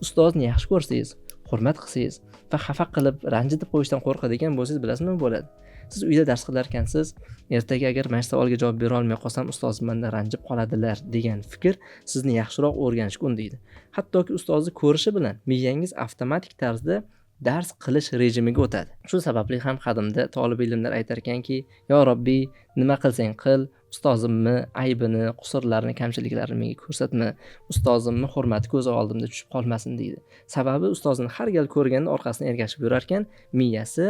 Speaker 1: ustozni yaxshi ko'rsangiz, hurmat qilsangiz va xafa qilib, ranjitib qo'yishdan qo'rqadigan bo'lsangiz, bilasizmi nima bo'ladi? Siz uyda dars qilar ekansiz, ertaga agar mana shu savolga javob bera olmay qolsam, ustozim mendan ranjib qoladilar degan fikr sizni yaxshiroq o'rganishga undaydi. Hattoki ustozni ko'rishi bilan miyangiz avtomatik tarzda dars qilish rejimiga o'tadi. Shu sababli ham qadimda tolib ilmlar aytar ekanki, yo Robbiy, nima qilsang qil, ustozimni aybini, qusurlarini, kamchiliklarini menga ko'rsatma, ustozimni hurmati ko'z oldimda tushib qolmasin deydi. Sababi ustozini har gal ko'rganda orqasidan ergashib yurar ekan, miyasi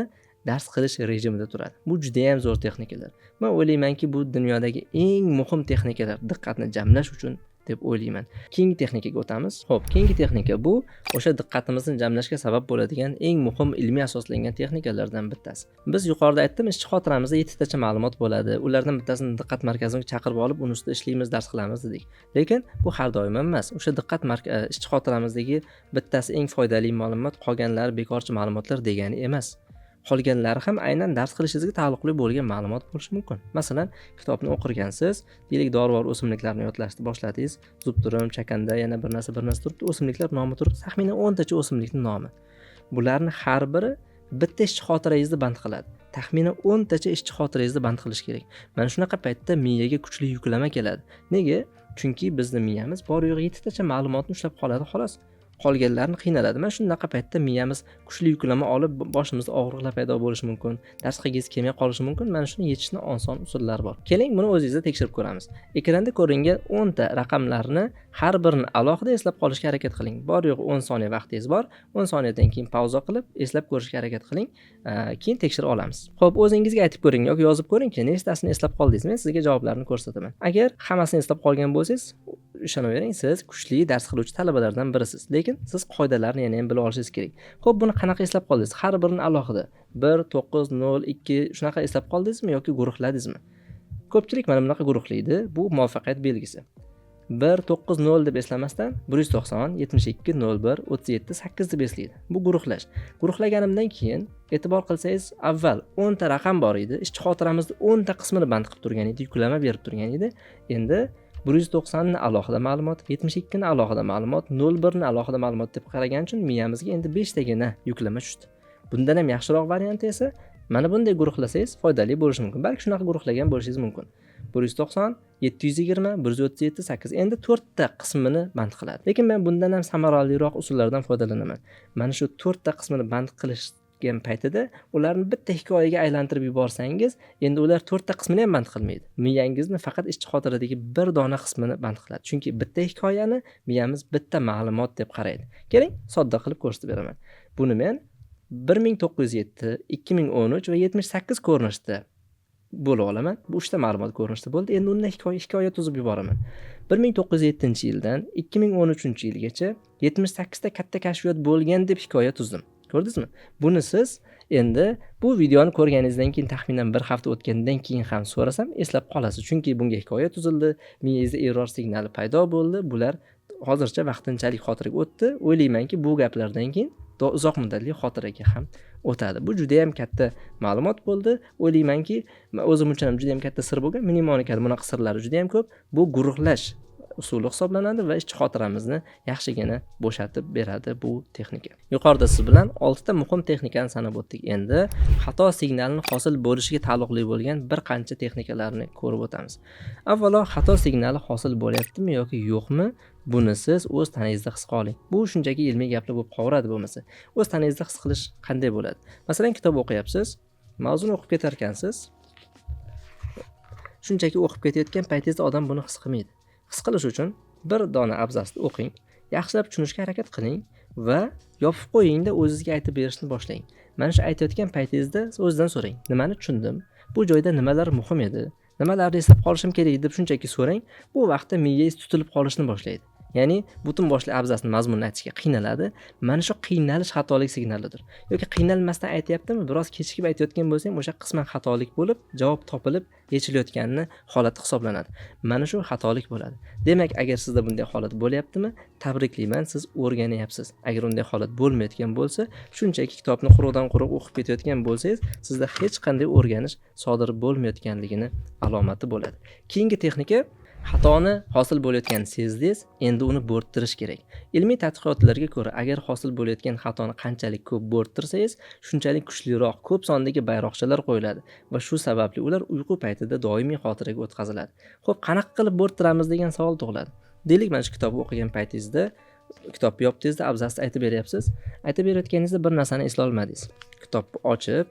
Speaker 1: dars qilish rejimida turadi. Bu juda ham zo'r texnikalar. Men o'ylaymanki, bu dunyodagi eng muhim texnikalar diqqatni jamlash uchun deb o'ylayman. Keyingi texnikaga o'tamiz. Xo'p, keyingi texnika bu o'sha diqqatimizni jamlashga sabab bo'ladigan eng muhim ilmiy asoslangan texnikalardan bittasi. Biz yuqorida aytdim, ishchi xotiramizda 7 tacha ma'lumot bo'ladi. Ulardan bittasini diqqat markaziga chaqirib olib, uni ustida ishlaymiz, dars qilamiz dedik. Lekin bu har doim emas. O'sha diqqat ishchi xotiramizdagi bittasi eng foydali ma'lumot, qolganlari bekorchi ma'lumotlar degani emas. Qolganlari ham aynan dars qilishingizga taalluqli bo'lgan ma'lumot bo'lishi mumkin. Masalan, kitobni o'qirgansiz, deylik, dorivor o'simliklarni yodlashni boshladingiz, zubturum, chakanda, yana bir narsa, bir narsa turibdi, o'simliklar nomi turibdi, taxminan 10 tacha o'simlikning nomi. Bularni har biri bitta ishchi xotirangizni band qiladi. Taxminan 10 tacha ishchi xotirangizni band qilish kerak. Mana shunaqa paytda miyaga kuchli yuklama keladi. Nega? Chunki bizni miyamiz bor yo'g'i 7 tacha ma'lumotni ushlab qoladi, xolos. Qolganlarini qiynaladi. Mana shunaqa paytda miyamiz kuchli yuklama olib, boshimizda og'riqlar paydo bo'lishi mumkin, dars qilgingiz kelmay qolishi mumkin. Mana shuni yechishni oson usullari bor. Keling, buni o'zingizda tekshirib ko'ramiz. Ekranda ko'ringan 10 ta raqamlarni har birini alohida eslab qolishga harakat qiling. Bor yo'g'i 10 soniya vaqtingiz bor. 10 soniyadan keyin pauza qilib, eslab ko'rishga harakat qiling. Keyin tekshirib olamiz. Xo'p, o'zingizga aytib ko'ring yoki yozib ko'ringki, nechtasini eslab qoldingiz? Men sizga javoblarni ko'rsataman. Agar hammasini eslab qolgan bo'lsangiz, ishonavering, siz kuchli dars qiluvchi talabalardan birisiz. Lekin siz qoidalarni yana ham bilib olishingiz kerak. Xo'p, buni qanaqa eslab qoldingiz? Har birini alohida 1, 9, 0, 2 shunaqa eslab qoldingizmi yoki guruhladingizmi? Ko'pchilik mana bunaqa guruhlaydi. Bu muvaffaqiyat belgisi. 1, 9, 0 deb eslamasdan 190, 72, 01, 37, 8 deb eslaydi. Bu guruhlash. Guruhlaganimdan keyin e'tibor qilsangiz, avval 10 ta raqam bor edi. Ishchi xotiramizni 10 ta qismini band qilib turgan edi, yuklama berib turgan edi. Endi 190 ni alohida ma'lumot, 72 ni alohida ma'lumot, 01 ni alohida ma'lumot deb qaragan uchun miyamizga endi 5 tagina yuklama tushdi. Bundan ham yaxshiroq varianti esa mana bunday guruhlasangiz foydali bo'lishi mumkin. Balki shunaqa guruhlagan bo'lishingiz mumkin. 190, 720, 137, 8. Endi 4 ta qismini band qiladi. Lekin men bundan ham samaraliroq usullardan foydalanaman. Mana shu 4 ta qismini band qilishgan paytida ularni bitta hikoyaga aylantirib yuborsangiz, endi ular 4 ta qismini ham band qilmaydi. Miyangizni faqat ishchi xotiradagi bir dona qismini band qiladi. Chunki bitta hikoyani miyamiz bitta ma'lumot deb qaraydi. Keling, sodda qilib ko'rsatib beraman. Buni men 1907, 2013 va 78 ko'rinishda bo'lib olaman. Bu 3 ta ma'lumot ko'rinishda bo'ldi. Endi undan hikoya tuzib yuboraman. 1907-yildan 2013-yilgacha 78 ta katta kashfiyot bo'lgan deb hikoya tuzdim. Ko'rdingizmi? Buni siz endi bu videoni ko'rganingizdan keyin taxminan bir hafta o'tgandan keyin ham so'rasam eslab qolasiz. Chunki bunga hikoya tuzildi, miyangizda error signali paydo bo'ldi. Bular hozircha vaqtinchalik xotiraga o'tdi. O'ylaymanki, bu gaplardan keyin uzoq muddatli xotiraga ham o'tadi. Bu juda ham katta ma'lumot bo'ldi. O'ylaymanki, o'zim uchun ham juda ham katta sir bo'lgan. Mnemonikada bunaqa sirlari juda ham ko'p. Bu guruhlash usuli hisoblanadi va ishchi xotiramizni yaxshigina bo'shatib beradi bu texnika. Yuqorida siz bilan 6 ta muhim texnikani sanab o'tdik. Endi xato signalini hosil bo'lishiga taalluqli bo'lgan bir qancha texnikalarni ko'rib o'tamiz. Avvalo, xato signali hosil bo'lyaptimi yoki yo'qmi? Buni siz o'z tanangizda his qila oling. Bu shunchaki ilmiy gaplar bo'lib qolaveradi bo'lmasa. O'z tanangizda his qilish qanday bo'ladi? Masalan, kitob o'qiyapsiz. Mavzuni o'qib ketarkansiz, shunchaki o'qib ketayotgan paytingizda odam buni his qilmaydi. His qilish uchun bir dona abzasni o'qing, yaxshilab tushunishga harakat qiling va yopib qo'yingda, o'zizga aytib berishni boshlang. Mana shu aytayotgan paytingizda o'zidan so'rang: nimani tushundim, bu joyda nimalar muhim edi, nimalarni eslab qolishim kerak deb shunchaki so'rang. Bu vaqtda miyangiz tutilib qolishni boshlaydi, ya'ni butun boshli abzasni mazmunini aytishga qiynaladi. Mana shu qiynalish xatolik signalidir. Yoki qiynalmasdan aytyaptimi, biroz kechikib aytayotgan bo'lsa ham, o'sha qisman xatolik bo'lib, javob topilib yechilayotganini holati hisoblanadi. Mana shu xatolik bo'ladi. Demak, agar sizda bunday holat bo'lyaptimi, tabriklayman, siz o'rganyapsiz. Agar unday holat bo'lmayotgan bo'lsa, shunchaki kitobni quruqdan quruq o'qib ketayotgan bo'lsangiz, sizda hech qanday o'rganish sodir bo'lmayotganligini alomati bo'ladi. Keyingi texnika: xatoni hosil bo'layotganini sezdingiz, endi uni bo'rttirish kerak. Ilmiy tadqiqotlarga ko'ra, agar hosil bo'layotgan xatoni qanchalik ko'p bo'rttirsangiz, shunchalik kuchliroq ko'p sondagi bayroqchalar qo'yiladi va shu sababli ular uyqu paytida doimiy xotiraga o'tkaziladi. Xo'p, qanaqa qilib bo'rttiramiz degan savol tug'iladi. Deylik, mana shu kitobni o'qigan paytingizda kitobni yopdingizda, abzasni aytib beryapsiz. Aytib berayotganingizda bir narsani eslolmadingiz. Kitobni ochib,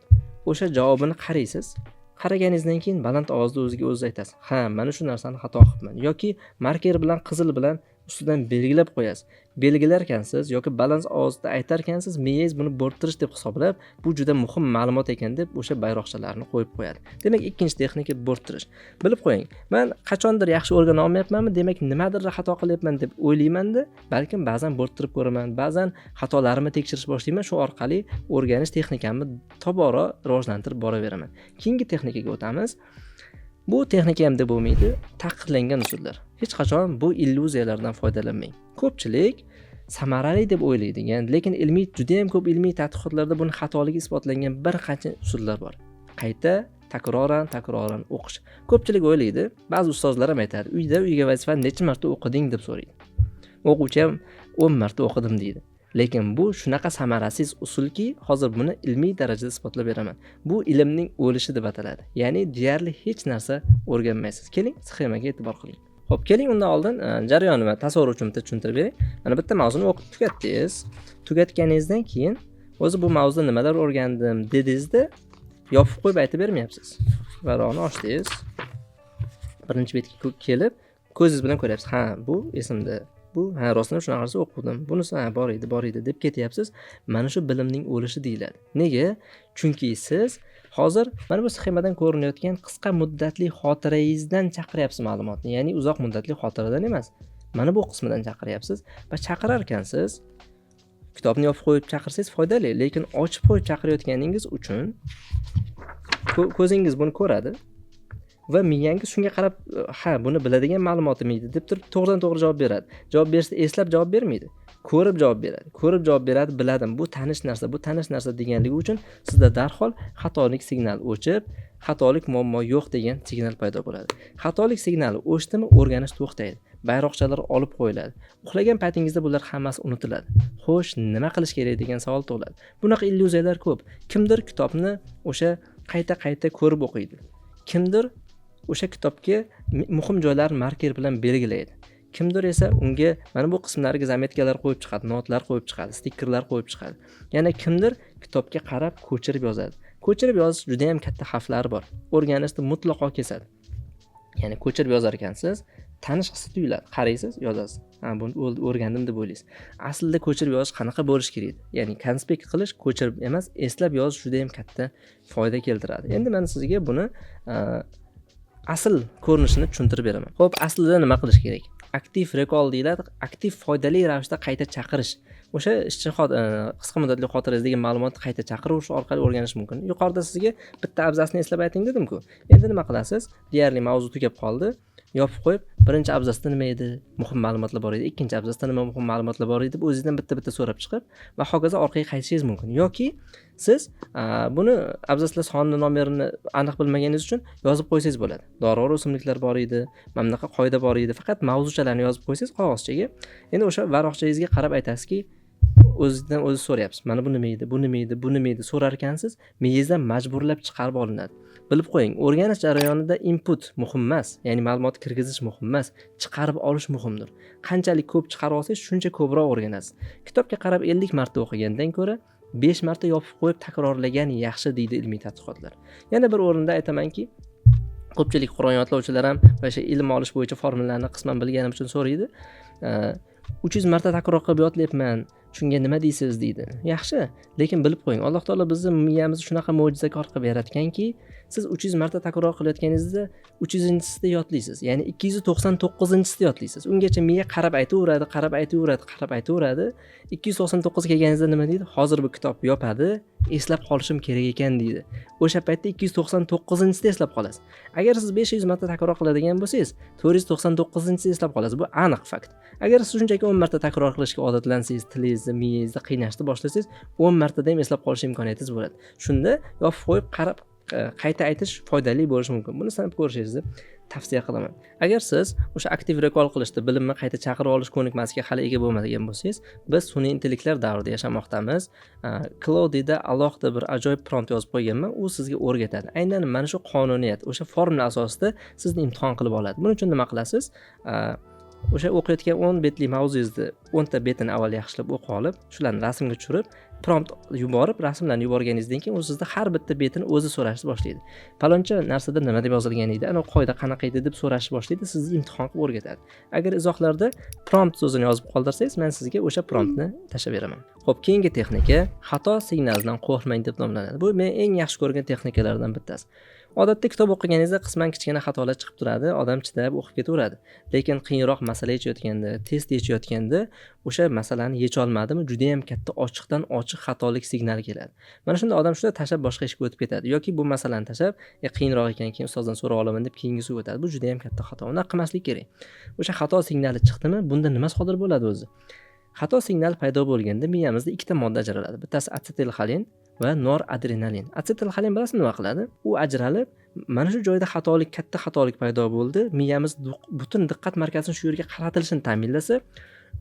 Speaker 1: o'sha javobini qaraysiz. Qaraganingizdan keyin baland ovozda o'ziga o'ziz aytasiz: ha, mana shu narsani xato qilibman. Yoki marker bilan, qizil bilan ustidan belgilab qo'yasiz. Belgilarkansiz yoki baland ovozda aytarkansiz, miyangiz buni bo'rttirish deb hisoblab, bu juda muhim ma'lumot ekan deb o'sha bayroqchalarni qo'yib qo'yadi. Demak, ikkinchi texnika bo'rttirish. Bilib qo'ying, man qachondir yaxshi o'rgana olmayapmanmi, demak, nimadir xato qilyapman deb o'ylaymanda, balkim ba'zan bo'rttirib ko'raman, ba'zan xatolarimni tekshirish boshlayman, shu orqali o'rganish texnikamni tobora rivojlantirib boraveraman. Keyingi texnikaga o'tamiz. Bu texnika ham deb bo'lmaydi, taqiqlangan usullar. Hech qachon bu illyuziyalardan foydalanmang. Ko'pchilik samarali deb o'ylaydigan, lekin ilmiy, juda ham ko'p ilmiy tadqiqotlarda buni xatoligi isbotlangan bir qancha usullar bor. Qayta, takroran, takroran o'qish. Ko'pchilik o'ylaydi, ba'zi ustozlar ham aytadi, uyda uyga vazifani necha marta o'qiding deb so'raydi. O'quvchi ham 10 marta o'qidim deydi. Lekin bu shunaqa samarasiz usulki, hozir buni ilmiy darajada isbotlab beraman. Bu ilmning o'lishi deb ataladi. Ya'ni deyarli hech narsa o'rganmaysiz. Keling, sxemaga e'tibor qiling. Xo'p, keling, undan oldin jarayonni man tasavvur uchun bitta tushuntirib beray. Mana bitta mavzuni o'qib tugatdingiz. Tugatganingizdan keyin o'zi bu mavzuda nimalar o'rgandim dedingizda, yopib qo'yib aytib bermayapsiz. Varog'ini ochdingiz. Birinchi betga kelib, ko'zingiz bilan ko'ryapsiz. Ha, bu esimda. Bu, ha, rostdan shunaqa narsa o'qidim. Bunisi, ha, bor edi, bor edi deb ketyapsiz. Mana shu bilimning o'lishi deyiladi. Nega? Chunki siz hozir mana bu sxemadan ko'rinayotgan qisqa muddatli xotirangizdan chaqiryapsiz ma'lumotni, ya'ni uzoq muddatli xotiradan emas. Mana bu qismidan chaqiryapsiz va chaqirar ekansiz, kitobni yopib qo'yib chaqirsangiz foydali, lekin ochib qo'yib chaqirayotganingiz uchun ko'zingiz buni ko'radi va miyangiz shunga qarab, ha, buni biladigan ma'lumotim edi deb turib to'g'ridan to'g'ri javob beradi. Javob bersa, eslab javob bermaydi, ko'rib javob beradi. Ko'rib javob beradi, biladim, bu tanish narsa, bu tanish narsa deganligi uchun sizda darhol xatolik signal o'chib, xatolik muammo yo'q degan signal paydo bo'ladi. Xatolik signali o'chdimi, o'rganish to'xtaydi, bayroqchalar olib qo'yiladi, uxlagan paytingizda bular hammasi unutiladi. Xo'sh, nima qilish kerak degan savol tug'iladi. Bunaqa illyuziyalar ko'p. Kimdir kitobni o'sha qayta qayta ko'rib o'qiydi, kimdir o'sha kitobga muhim joylarni marker bilan belgilaydi, kimdir esa unga mana bu qismlariga заметка lar qo'yib chiqadi, notlar qo'yib chiqadi, stikerlar qo'yib chiqadi, yana kimdir kitobga qarab ko'chirib yozadi. Ko'chirib yozish juda yam katta xavflari bor, o'rganishni mutlaqo kesadi. Ya'ni ko'chirib yozar ekansiz, tanish hissi tuyuladi, qaraysiz, yozasiz, ha, buni o'rgandim deb o'ylaysiz. Aslida ko'chirib yozish qanaqa bo'lishi kerak edi? Ya'ni konspekt qilish, ko'chirib emas, eslab yozish juda yam katta foyda keltiradi. Endi man sizga buni asl ko'rinishini tushuntirib beraman. Ho'p, aslida nima qilish kerak? Active recall deyiladi, aktiv, foydali ravishda qayta chaqirish. O'sha ishchi qisqa muddatli xotirangizdagi ma'lumotni qayta chaqiruv orqali o'rganish mumkin. Yuqorida sizga bitta abzasni eslab ayting dedimku. Endi nima qilasiz? Deyarli mavzu tugab qoldi, yopib qo'yib, birinchi abzasda nima edi, muhim ma'lumotlar bor edi, ikkinchi abzasda nima muhim ma'lumotlar bor edi deb o'zingizdan bitta bitta so'rab chiqib va hokazo orqaga qaytishingiz mumkin. Yoki siz buni abzaslar sonini, nomerini aniq bilmaganingiz uchun yozib qo'ysangiz bo'ladi. Dorivor o'simliklar bor edi, mana bunaqa qoida bor edi, faqat mavzuchalarni yozib qo'ysangiz qog'ozchaga. Endi o'sha varaqchangizga qarab aytasizki, o'zidan o'zi so'rayapsiz: mana bu nima edi, bu nima edi, bu nima edi? So'rar ekansiz, miyangizdan majburlab chiqarib olinadi. Bilib qo'ying, o'rganish jarayonida input muhim emas, ya'ni ma'lumot kirgizish muhim emas, chiqarib olish muhimdir. Qanchalik ko'p chiqarib olsangiz, shuncha ko'proq o'rganasiz. Kitobga qarab 50 marta o'qigandan ko'ra 5 marta yopib qo'yib takrorlagan yaxshi deydi ilmiy tadqiqotlar. Yana bir o'rinda aytamanki, ko'pchilik Qur'on yodlovchilar ham va o'sha ilm olish bo'yicha formulalarni qisman bilganim uchun so'raydi. 300 marta takror qilib yodlayapman, shunga nima deysiz deydi. Yaxshi, lekin bilib qo'ying, Alloh taolo bizni miyamizni shunaqa mo'jizakor qilib yaratganki, siz 300 marta takror qilayotganingizda 300-chisida yodlaysiz, ya'ni 299-chisida yodlaysiz. Ungacha miya qarab aytaveradi, qarab aytaveradi, qarab aytaveradi. 299 kelganingizda nima deydi? Hozir bu kitob yopadi, eslab qolishim kerak ekan deydi. O'sha paytda 299-chisida eslab qolasiz. Agar siz 500 marta takror qiladigan bo'lsangiz, 499-chisida eslab qolasiz. Bu aniq fakt. Agar siz shunchaki 10 marta takror qilishga odatlansangiz, tilingizni, miyangizni qiynashni boshlasangiz, 10 martada ham eslab qolish imkoniyatingiz bo'ladi. Shunda yopib qo'yib qarab qayta aytish foydali bo'lishi mumkin. Buni sinab ko'rishingizni tavsiya qilaman. Agar siz o'sha aktiv recall qilishda bilimni qayta chaqirib olish ko'nikmasiga hali ega bo'lmagan bo'lsangiz, biz sun'iy intellektlar davrida yashamoqdamiz. Claude'da alohida bir ajoyib prompt yozib qo'yganman, u sizga o'rgatadi. Aynan mana shu qonuniyat, o'sha formula asosida sizni imtihon qilib oladi. Buning uchun nima qilasiz? O'sha o'qiyotgan 10 betlik mavzungizni 10 ta betini avval yaxshilab o'qib olib, shularni rasmga tushirib, prompt yuborib, rasmlarni yuborganingizdan keyin u sizda har bitta betini o'zi so'rashni boshlaydi. Paloncha narsada nima deb yozilgan edi, ana qoida qanaqa edi deb so'rashni boshlaydi, sizni imtihon qilib o'rgatadi. Agar izohlarda prompt so'zini yozib qoldirsangiz, men sizga o'sha promptni tashlab beraman. Xo'p, keyingi texnika xato signalidan qo'rqmang deb nomlanadi. Bu men eng yaxshi ko'rgan texnikalardan bittasi. Odatda kitob o'qiganingizda qisman kichkina xatolar chiqib turadi, odam chidab o'qib ketaveradi. Lekin qiyinroq masala yechayotganda, test yechayotganda o'sha masalani yecha olmadimi, juda ham katta ochiqdan ochiq xatolik signali keladi. Mana shunda odam shunda tashlab boshqa ishga o'tib ketadi yoki bu masalani tashlab, qiyinroq ekan, keyin ustozdan so'rab olaman deb keyingisiga o'tadi. Bu juda ham katta xato. Unaqa qilmaslik kerak. O'sha xato signali chiqdimi, bunda nima sodir bo'ladi o'zi? Xato signal paydo bo'lganda miyamizda ikkita modda ajraladi. Bittasi atsetilxolin va noradrenalin. Atsetilxolin bilasizmi nima qiladi? U ajralib, mana shu joyda xatolik, katta xatolik paydo bo'ldi. Miyamiz butun diqqat markazini shu yerga qaratilishini ta'minlasa,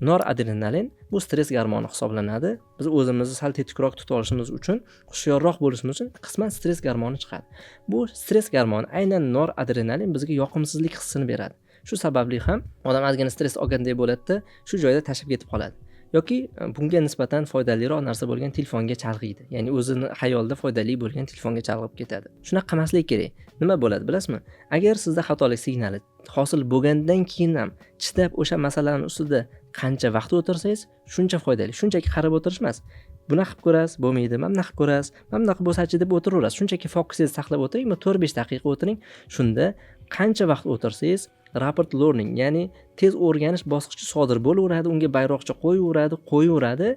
Speaker 1: noradrenalin bu stress gormoni hisoblanadi. Biz o'zimizni sal tetikroq tuta olishimiz uchun, hushyorroq bo'lishimiz uchun qisman stress gormoni chiqadi. Bu stress gormoni aynan noradrenalin bizga yoqimsizlik hissini beradi. Shu sababli ham odam ozgina stress olgandek bo'ladida, shu joyda tashlab ketib qoladi. Yoki bunga nisbatan foydaliroq narsa bo'lgan telefonga chalg'iydi. Ya'ni o'zini xayolida foydali bo'lgan telefonga chalg'ib ketadi. Shunaqa qilmaslik kerak. Nima bo'ladi bilasizmi? Agar sizda xatolik signali hosil bo'lgandan keyin ham chidab o'sha masalani ustida qancha vaqt o'tirsangiz, shuncha foydali. Shunchaki qarab o'tirish emas. Bunaqa qilib ko'rasiz, bo'lmaydi, mana bunaqa qilib ko'rasiz, mana bunaqa bo'lsachi deb o'tiraverasiz. Shunchaki fokusingizni saqlab o'tiring, 4-5 daqiqa o'tiring. Shunda qancha vaqt o'tirsangiz, rapid learning, ya'ni tez o'rganish bosqichi sodir bo'laveradi, unga bayroqcha qo'yaveradi, qo'yaveradi.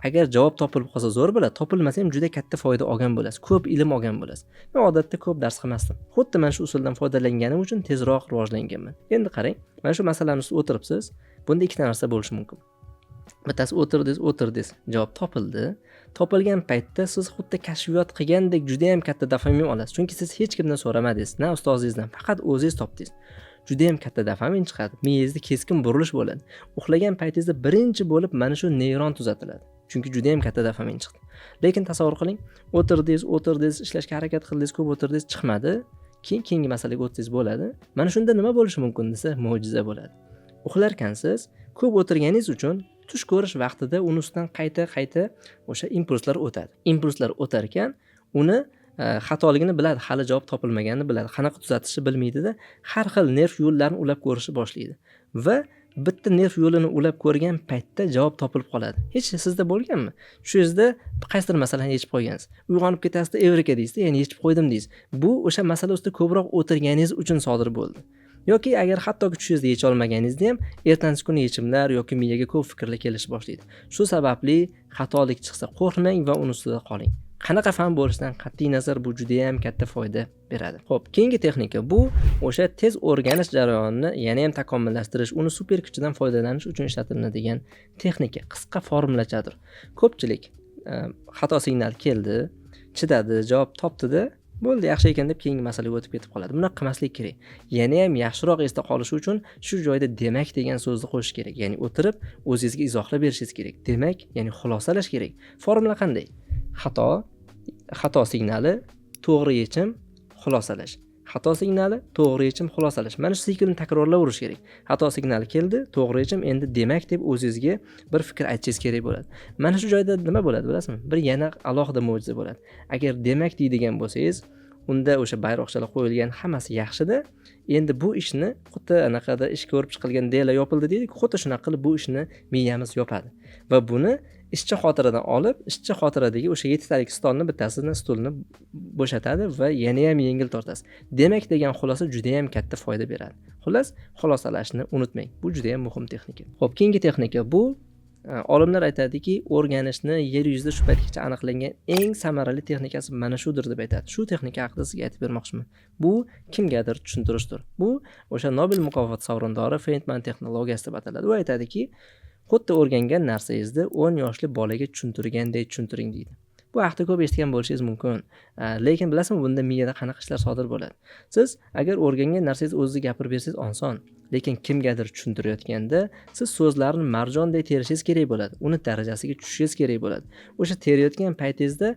Speaker 1: Agar javob topilib qolsa zo'r bo'ladi, topilmasa ham juda katta foyda olgan bo'lasiz, ko'p ilm olgan bo'lasiz. Men odatda ko'p dars qilmasdim. Xuddi mana shu usuldan foydalanganim uchun tezroq rivojlanganman. Endi qarang, mana shu masalani ustida o'tiribsiz. Bunda ikkita narsa bo'lishi mumkin. Bittasi o'tirdingiz, o'tirdingiz, javob topildi. Topilgan paytda siz xuddi kashfiyot qilgandek juda ham katta dopamin olasiz. Chunki siz hech kimdan so'ramadingiz, na ustozingizdan, faqat o'zingiz topdingiz. Juda ham katta dopamin chiqadi. Miyangizda keskin burilish bo'ladi. Uxlagan paytingizda birinchi bo'lib mana shu neyron tuzatiladi. Chunki juda ham katta dopamin chiqdi. Lekin tasavvur qiling, o'tirdingiz, o'tirdingiz, ishlashga harakat qildingiz, ko'p o'tirdingiz, chiqmadi. Keyin keyingi masalaga o'tsangiz bo'ladi. Mana shunda nima bo'lishi mumkin desa, mo'jiza bo'ladi. Uxlarkansiz, ko'p o'tirganingiz uchun tush ko'rish vaqtida uni ustidan qayta-qayta o'sha impulslar o'tadi. Impulslar o'tar ekan, uni xatoligini biladi, hali javob topilmaganini biladi, qanaqa tuzatishni bilmaydida, har xil nerv yo'llarini ulab ko'rishni boshlaydi. Va bitta nerv yo'lini ulab ko'rgan paytda javob topilib qoladi. Hech sizda bo'lganmi? Tushingizda qaysidir masalani yechib qo'ygansiz. Uyg'onib ketasizda, evrika deysizda, ya'ni yechib qo'ydim deysiz. Bu o'sha masala ustida ko'proq o'tirganingiz uchun sodir bo'ldi. Yoki agar hattoki tushingizda yecha olmaganingizda ham ertasi kuni yechimlar yoki miyaga ko'p fikrlar kelishni boshlaydi. Shu sababli xatolik chiqsa qo'rqmang va uni ustida qoling. Qanaqa fan bo'lishidan qat'iy nazar bu juda ham katta foyda beradi. Xo'p, keyingi texnika bu o'sha tez o'rganish jarayonini yana ham takomillashtirish, uni super kuchidan foydalanish uchun ishlatiladigan texnika, qisqa formulachadir. Ko'pchilik xato signal keldi, chidadi, javob topdida, bo'ldi, yaxshi ekan deb keyingi masalaga o'tib ketib qoladi. Bunaqa qilmaslik kerak. Yana ham yaxshiroq esda qolishi uchun shu joyda demak degan so'zni qo'shish kerak. Ya'ni o'tirib o'zingizga izohlab berishingiz kerak. Demak, ya'ni xulosalash kerak. Formula qanday? Xato, xato signali, to'g'ri yechim, xulosalash. Xato signali, to'g'ri yechim, xulosalash. Mana shu siklni takrorlayverish kerak. Xato signali keldi, to'g'ri yechim, endi demak deb o'zingizga bir fikr aytishingiz kerak bo'ladi. Mana shu joyda nima bo'ladi bilasizmi? Bir yana alohida mo'jiza bo'ladi. Agar demak deydigan bo'lsangiz, unda o'sha bayroqchalar qo'yilgan, hammasi yaxshida. Endi bu ishni xuddi anaqada ish ko'rib chiqilgan дело yopildi deydik, xuddi shunaqa qilib bu ishni miyamiz yopadi va buni ishchi xotiradan olib, ishchi xotiradagi o'sha 7 talik stolni bittasini, stulni bo'shatadi va yanayam yengil tortasiz. Demak degan xulosa judayam katta foyda beradi. Xullas, xulosalashni unutmang, bu judayam muhim texnika. Ho'p, keyingi texnika. Bu olimlar aytadiki, o'rganishni yer yuzida shu paytgacha aniqlangan eng samarali texnikasi mana shudir deb aytadi. Shu texnika haqida sizga aytib bermoqchiman. Bu kimgadir tushuntirishdir. Bu o'sha Nobel mukofoti sovrindori Feynman texnologiyasi deb ataladi. U aytadiki, xuddi o'rgangan narsangizni 10 yoshli bolaga tushuntirganday tushuntiring deydi. Bu haqida ko'p eshitgan bo'lishingiz mumkin, lekin bilasizmi, bunda miyada qanaqa ishlar sodir bo'ladi? Siz agar o'rgangan narsangizni o'zingiz gapirib bersangiz oson, lekin kimgadir tushuntirayotganda siz so'zlarni marjonday terishingiz kerak bo'ladi, uni darajasiga tushishingiz kerak bo'ladi. O'sha terayotgan paytingizda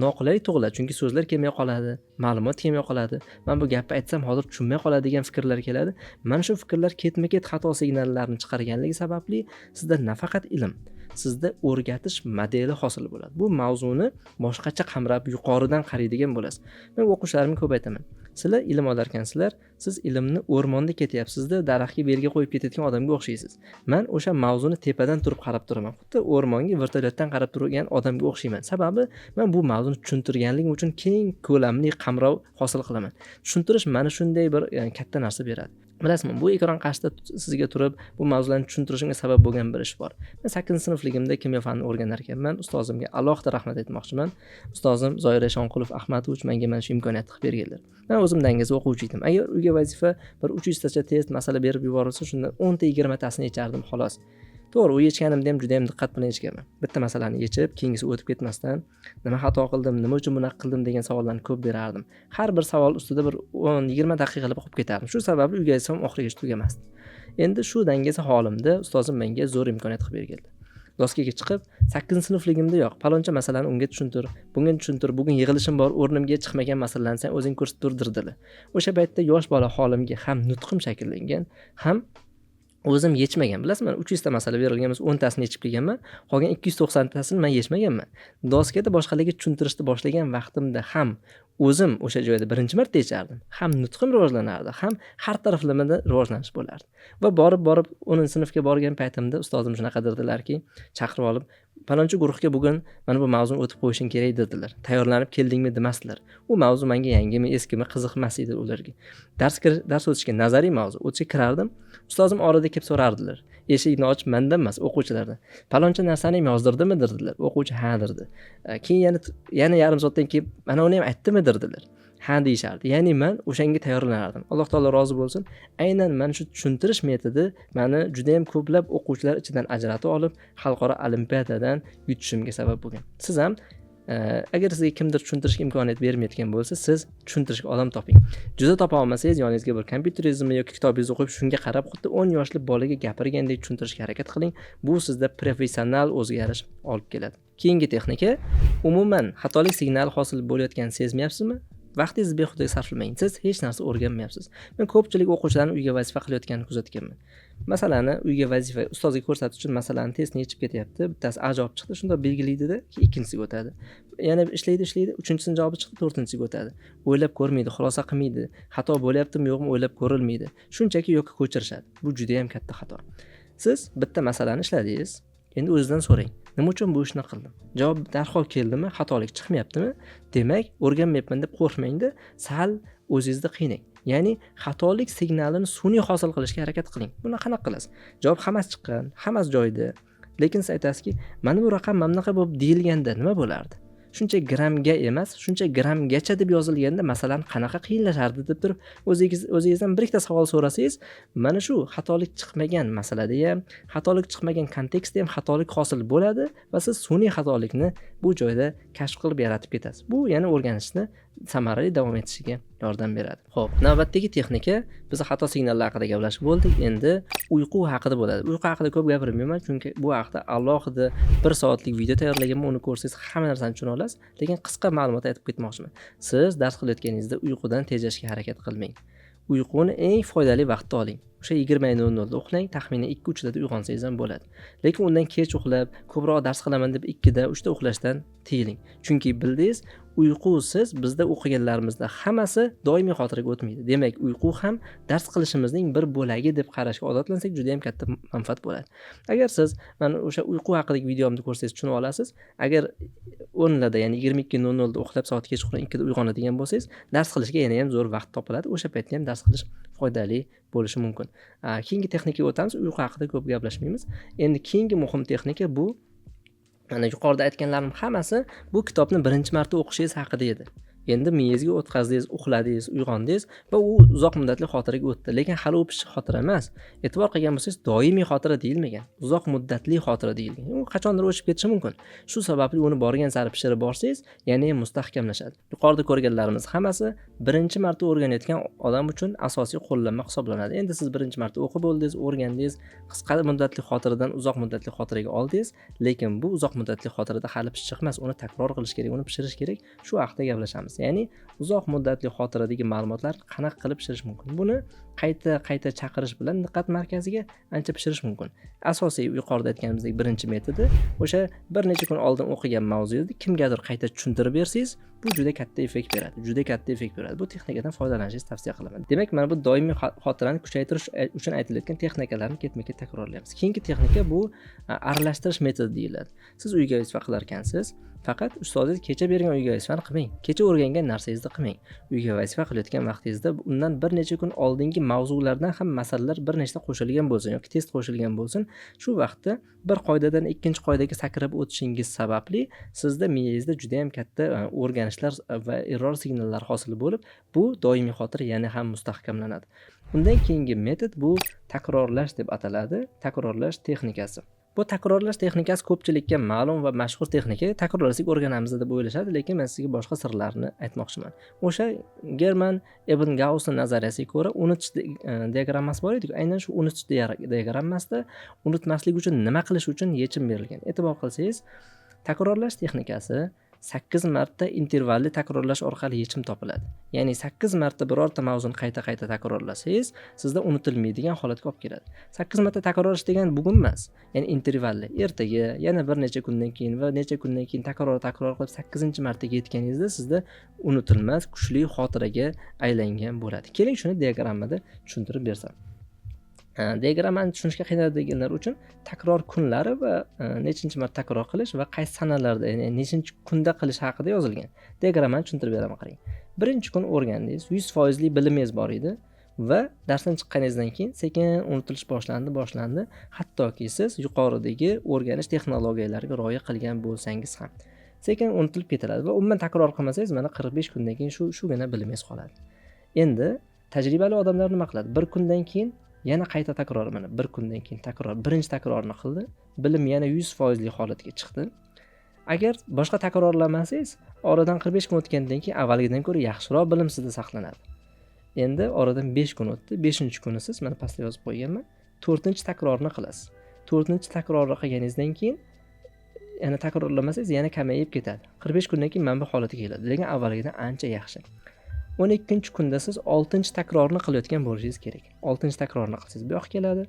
Speaker 1: noqulaylik tug'iladi, chunki so'zlar kelmay qoladi, ma'lumot kelmay qoladi. Man bu gapni aytsam, hozir tushunmay qoladi degan fikrlar keladi. Mana shu fikrlar ketma ket xato signallarni chiqarganligi sababli sizda nafaqat ilm, sizda o'rgatish modeli hosil bo'ladi. Bu mavzuni boshqacha qamrab, yuqoridan qaraydigan bo'lasiz. Men o'quvchilarimga ko'p aytaman: sizlar ilm olarkansizlar, siz ilmni o'rmonda ketyapsizda, daraxtga belgi qo'yib ketayotgan odamga o'xshaysiz. Man o'sha mavzuni tepadan turib qarab turaman, xuddi o'rmonga vertolyotdan qarab turgan odamga o'xshayman. Sababi man bu mavzuni tushuntirganligim uchun keng ko'lamli qamrov hosil qilaman. Tushuntirish mana shunday bir katta narsa beradi. Bilasizmi, bu ekran qarshisida sizga turib bu mavzularni tushuntirishimga sabab bo'lgan bir ish bor. Men 8 sinfligimda kimyo fanini o'rganar ekanman. Ustozimga alohida rahmat aytmoqchiman. Ustozim Zoir Eshonqulov Ahmatovich menga mana shu imkoniyatni qilib berganlar. Man o'zim dangasa o'quvchi edim. Agar uyga vazifa bir 300 tacha test masala berib yuborilsa, shundan 10 ta, 20 tasini yechardim, xolos. To'g'ri, u yechganimda ham juda yam diqqat bilan yechganman. Bitta masalani yechib, keyingisi o'tib ketmasdan, nima xato qildim, nima uchun bunaqa qildim degan savollarni ko'p berardim. Har bir savol ustida bir 10-20 daqiqalab o'qib ketardim. Shu sababli uyga aytsam, oxirigacha tugamasdi. Endi shu dangasa holimda ustozim menga zo'r imkoniyat qilib berganlar. Doskaga chiqib, 8 sinfligimdayoq "Paloncha masalani unga tushuntir, bunga tushuntir, bugun yig'ilishim bor, o'rnimga chiqmagan masalalarni sen o'zing ko'rsatib tur", dirdilar. O'sha paytda yosh bola holimga ham nutqim shakllangan, ham o'zim yechmagan. Bilasizmi, 300 ta masala berilgan bo'lsa, 10 tasini yechib kelganman, qolgan 290 tasini man yechmaganman. Doskada boshqalarga tushuntirishni boshlagan vaqtimda ham o'zim o'sha joyda birinchi marta yechardim, ham nutqim rivojlanardi, ham har taraflamada rivojlanish bo'lardi. Va borib borib 10-sinfga borgan paytimda ustozim shunaqa dedilarki, chaqirib olib, "Palonchi guruhga bugun mana bu mavzuni o'tib qo'yishing kerak", dedilar. "Tayyorlanib keldingmi?" demasdilar. U mavzu manga yangimi, eskimi, qiziq emas edi ularga. Dars o'tishga, nazariy mavzu o'tishga kirardim. Ustozim orada kelib so'rardilar, eshikni ochib, mandan emas, o'quvchilardan: "Paloncha narsani ham yozdirdimi?" dedilar. O'quvchi "ha" derdi. Keyin yana yarim soatdan keyin "Mana uni ham aytdimi?" dedilar. "Ha" deyishardi. Ya'ni man o'shanga tayyorlanardim. Alloh taolo rozi bo'lsin, aynan mana shu tushuntirish metodi mani judayam ko'plab o'quvchilar ichidan ajratib olib, xalqaro olimpiadadan yutishimga sabab bo'lgan. Siz ham agar sizga kimdir tushuntirishga imkoniyat bermayotgan bo'lsa, siz tushuntirishga odam toping. Juda topa olmasangiz, yoningizga bir kompyuteringizni yoki kitobingizni qo'yib, shunga qarab, xuddi 10 yoshli bolaga gapirgandek tushuntirishga harakat qiling. Bu sizda professional o'zgarish olib keladi. Keyingi texnika. Umuman xatolik signali hosil bo'layotganini sezmayapsizmi? Vaqtingizni behudaga sarflamang, siz hech narsa o'rganmayapsiz. Men ko'pchilik o'quvchilarni uyga vazifa qilayotganini kuzatganman. Masalani uyga vazifa ustozga ko'rsatish uchun masalani testni yechib ketyapti. Bittasi a javob chiqdi, shundoq belgilaydida, keyin ikkinchisiga o'tadi. Yana ishlaydi, ishlaydi, uchinchisini javobi chiqdi, to'rtinchisiga o'tadi. O'ylab ko'rmaydi, xulosa qilmaydi, xato bo'lyaptimi, yo'qmi, o'ylab ko'rilmaydi, shunchaki yoki ko'chirishadi. Bu judayam katta xato. Siz bitta masalani ishladingiz, endi o'zizdan so'rang: nima uchun bu ishni qildim? Javob darhol keldimi? Xatolik chiqmayaptimi? Demak, o'rganmayapman deb qo'rqmangda, sal o'zingizni qiynang. Ya'ni xatolik signalini sun'iy hosil qilishga harakat qiling. Buni qanaqa qilasiz? Javob hammasi chiqqan, hammasi joyida, lekin siz aytasizki, mana bu raqam mana bunaqa bo'lib deyilganda nima bo'lardi, shuncha grammga emas, shuncha grammgacha deb yozilganda masalan qanaqa qiyinlashardi deb turib, o'zingizdan bir ikkita savol so'rasangiz, mana shu xatolik chiqmagan masalada ham, xatolik chiqmagan kontekstda ham xatolik hosil bo'ladi va siz sun'iy xatolikni bu joyda kashf qilib, yaratib ketasiz. Bu yana o'rganishni samarali davom etishiga yordam beradi. Xo'p, navbatdagi texnika, biz xato signallar haqida gaplashib bo'ldik. Endi uyqu haqida bo'ladi. Uyqu haqida ko'p gapirmayman, chunki bu haqida alohida 1 soatlik video tayyorlaganman. Uni ko'rsangiz hamma narsani tushuna olasiz, lekin qisqa ma'lumot aytib ketmoqchiman. Siz dars qilayotganingizda uyqudan tejashga harakat qilmang. Uyquni eng foydali vaqtda oling. O'sha 20:00 da uxlang, taxminan 2-3 da uyg'onsangiz ham bo'ladi. Lekin undan kech uxlab, ko'proq dars qilaman deb 2da, 3da uxlashdan tiyiling. Chunki bildingiz, uyqusiz bizda o'qiganlarimizda hammasi doimiy xotiraga o'tmaydi. Demak, uyqu ham dars qilishimizning bir bo'lagi deb qarashga odatlansak, juda ham katta manfaat bo'ladi. Agar siz mana o'sha uyqu haqidagi videomni ko'rsangiz tushunib olasiz. Agar 10larda, ya'ni 22:00 da uxlab, soat kechqurun 2da uyg'onadigan bo'lsangiz, dars qilishga yana ham zo'r vaqt topiladi. O'sha paytda ham dars qilish foydali bo'lishi mumkin. Keyingi texnikaga o'tamiz. Uyqu haqida ko'p gaplashmaymiz. Endi keyingi muhim texnika bu, mana yuqorida aytganlarim hammasi bu kitobni birinchi marta o'qishingiz haqida edi. Endi miyangizga o'tkazdingiz, uxladingiz, uyg'ondingiz va u uzoq muddatli xotiraga o'tdi. Lekin hali u pishiq xotira emas. E'tibor qilgan bo'lsangiz, doimiy xotira deyilmagan, uzoq muddatli xotira deyilgan. U qachondir o'chib ketishi mumkin. Shu sababli uni borgan sari pishirib borsangiz, yana ham mustahkamlashadi. Yuqorida ko'rganlarimiz hammasi birinchi marta o'rganayotgan odam uchun asosiy qo'llanma hisoblanadi. Endi siz birinchi marta o'qib bo'ldingiz, o'rgandingiz, qisqa muddatli xotiradan uzoq muddatli xotiraga oldingiz, lekin bu uzoq muddatli xotirada hali pishiq emas, uni takror qilish kerak, uni pishirish kerak. Shu haqida gaplashamiz. Ya'ni uzoq muddatli xotiradagi ma'lumotlar qanaqa qilib pishirish mumkin? Buni qayta qayta chaqirish bilan diqqat markaziga ancha pishirish mumkin. Asosiy yuqorida aytganimizdek birinchi metodi o'sha bir necha kun oldin o'qigan mavzuyni kimgadir qayta tushuntirib bersangiz, bu juda katta effekt beradi. Juda katta effekt beradi. Bu texnikadan foydalanishingizni tavsiya qilaman. Demak, mana bu doimiy xotirani kuchaytirish uchun aytilayotgan texnikalarni ketma-ket takrorlaymiz. Keyingi texnika bu aralashtirish metodi deyiladi. Siz uyga vazifa qilar ekansiz, faqat ustozingiz kecha bergan uyga vazifani qilmang. Kecha o'rgangan narsangizni qilmang. Uyga vazifa qilayotgan vaqtingizda undan bir necha kun oldingi mavzulardan ham masalalar bir nechta qo'shilgan bo'lsin yoki test qo'shilgan bo'lsin, shu vaqtda bir qoidadan ikkinchi qoidaga sakrab o'tishingiz sababli sizda miyangizda juda ham katta o'rganishlar va error signallar hosil bo'lib, bu doimiy xotira yana ham mustahkamlanadi. Undan keyingi metod bu takrorlash deb ataladi. Takrorlash texnikasi. Bu takrorlash texnikasi ko'pchilikka ma'lum va mashhur texnika. Takrorlasak o'rganamiz deb o'ylashadi, lekin men sizga boshqa sirlarni aytmoqchiman. O'sha German Ebbingausning nazariyasiga ko'ra unutish diagrammasi bor edi. Aynan shu unutish diagrammasida unutmaslik uchun nima qilish uchun yechim berilgan. E'tibor qilsangiz, takrorlash texnikasi 8 marta intervalli takrorlash orqali yechim topiladi. Ya'ni 8 marta birorta mavzuni qayta-qayta takrorlasangiz, sizda unutilmaydigan holatga olib keladi. 8 marta takrorlash degan bugun emas, ya'ni intervalli. Ertaga, yana bir necha kundan keyin va necha kundan keyin takror takror qilib 8-martaga yetganingizda sizda unutilmas kuchli xotiraga aylangan bo'ladi. Keling, shuni diagrammada tushuntirib bersam. Diagrammani tushunishga qiynaladiganlar uchun takror kunlari va nechinchi marta takror qilish va qaysi sanalarda, ya'ni nechinchi kunda qilish haqida yozilgan. Diagrammani tushuntirib beraman, qarang. Birinchi kun o'rgandingiz, 100% bilimingiz bor edi va darsdan chiqqaningizdan keyin sekin unutilish boshlandi, boshlandi, hattoki siz yuqoridagi o'rganish texnologiyalariga rioya qilgan bo'lsangiz ham sekin unutilib ketiladi va umuman takror qilmasangiz, mana 45 kundan keyin shugina bilimingiz qoladi. Endi tajribali odamlar nima qiladi? Bir kundan keyin yana qayta takror, mana bir kundan keyin takror, birinchi takrorni qildi, bilim yana 100% holatga chiqdi. Agar boshqa takrorlamasangiz, oradan 45 kun o'tgandan keyin avvalgidan ko'ra yaxshiroq bilim sizda saqlanadi. Endi oradan 5 kun o'tdi. 5-kuni siz, mana pastda yozib qo'yganman, 4-takrorni qilasiz. 4-takrorni qilganingizdan keyin yana takrorlamasangiz yana kamayib ketadi. 45 kundan keyin mana bu holatga keladi, lekin avvalgidan ancha yaxshi. 12-kunda siz 6-takrorni qilayotgan bo'lishingiz kerak. 6-takrorni qilsangiz bu yoqqa keladi.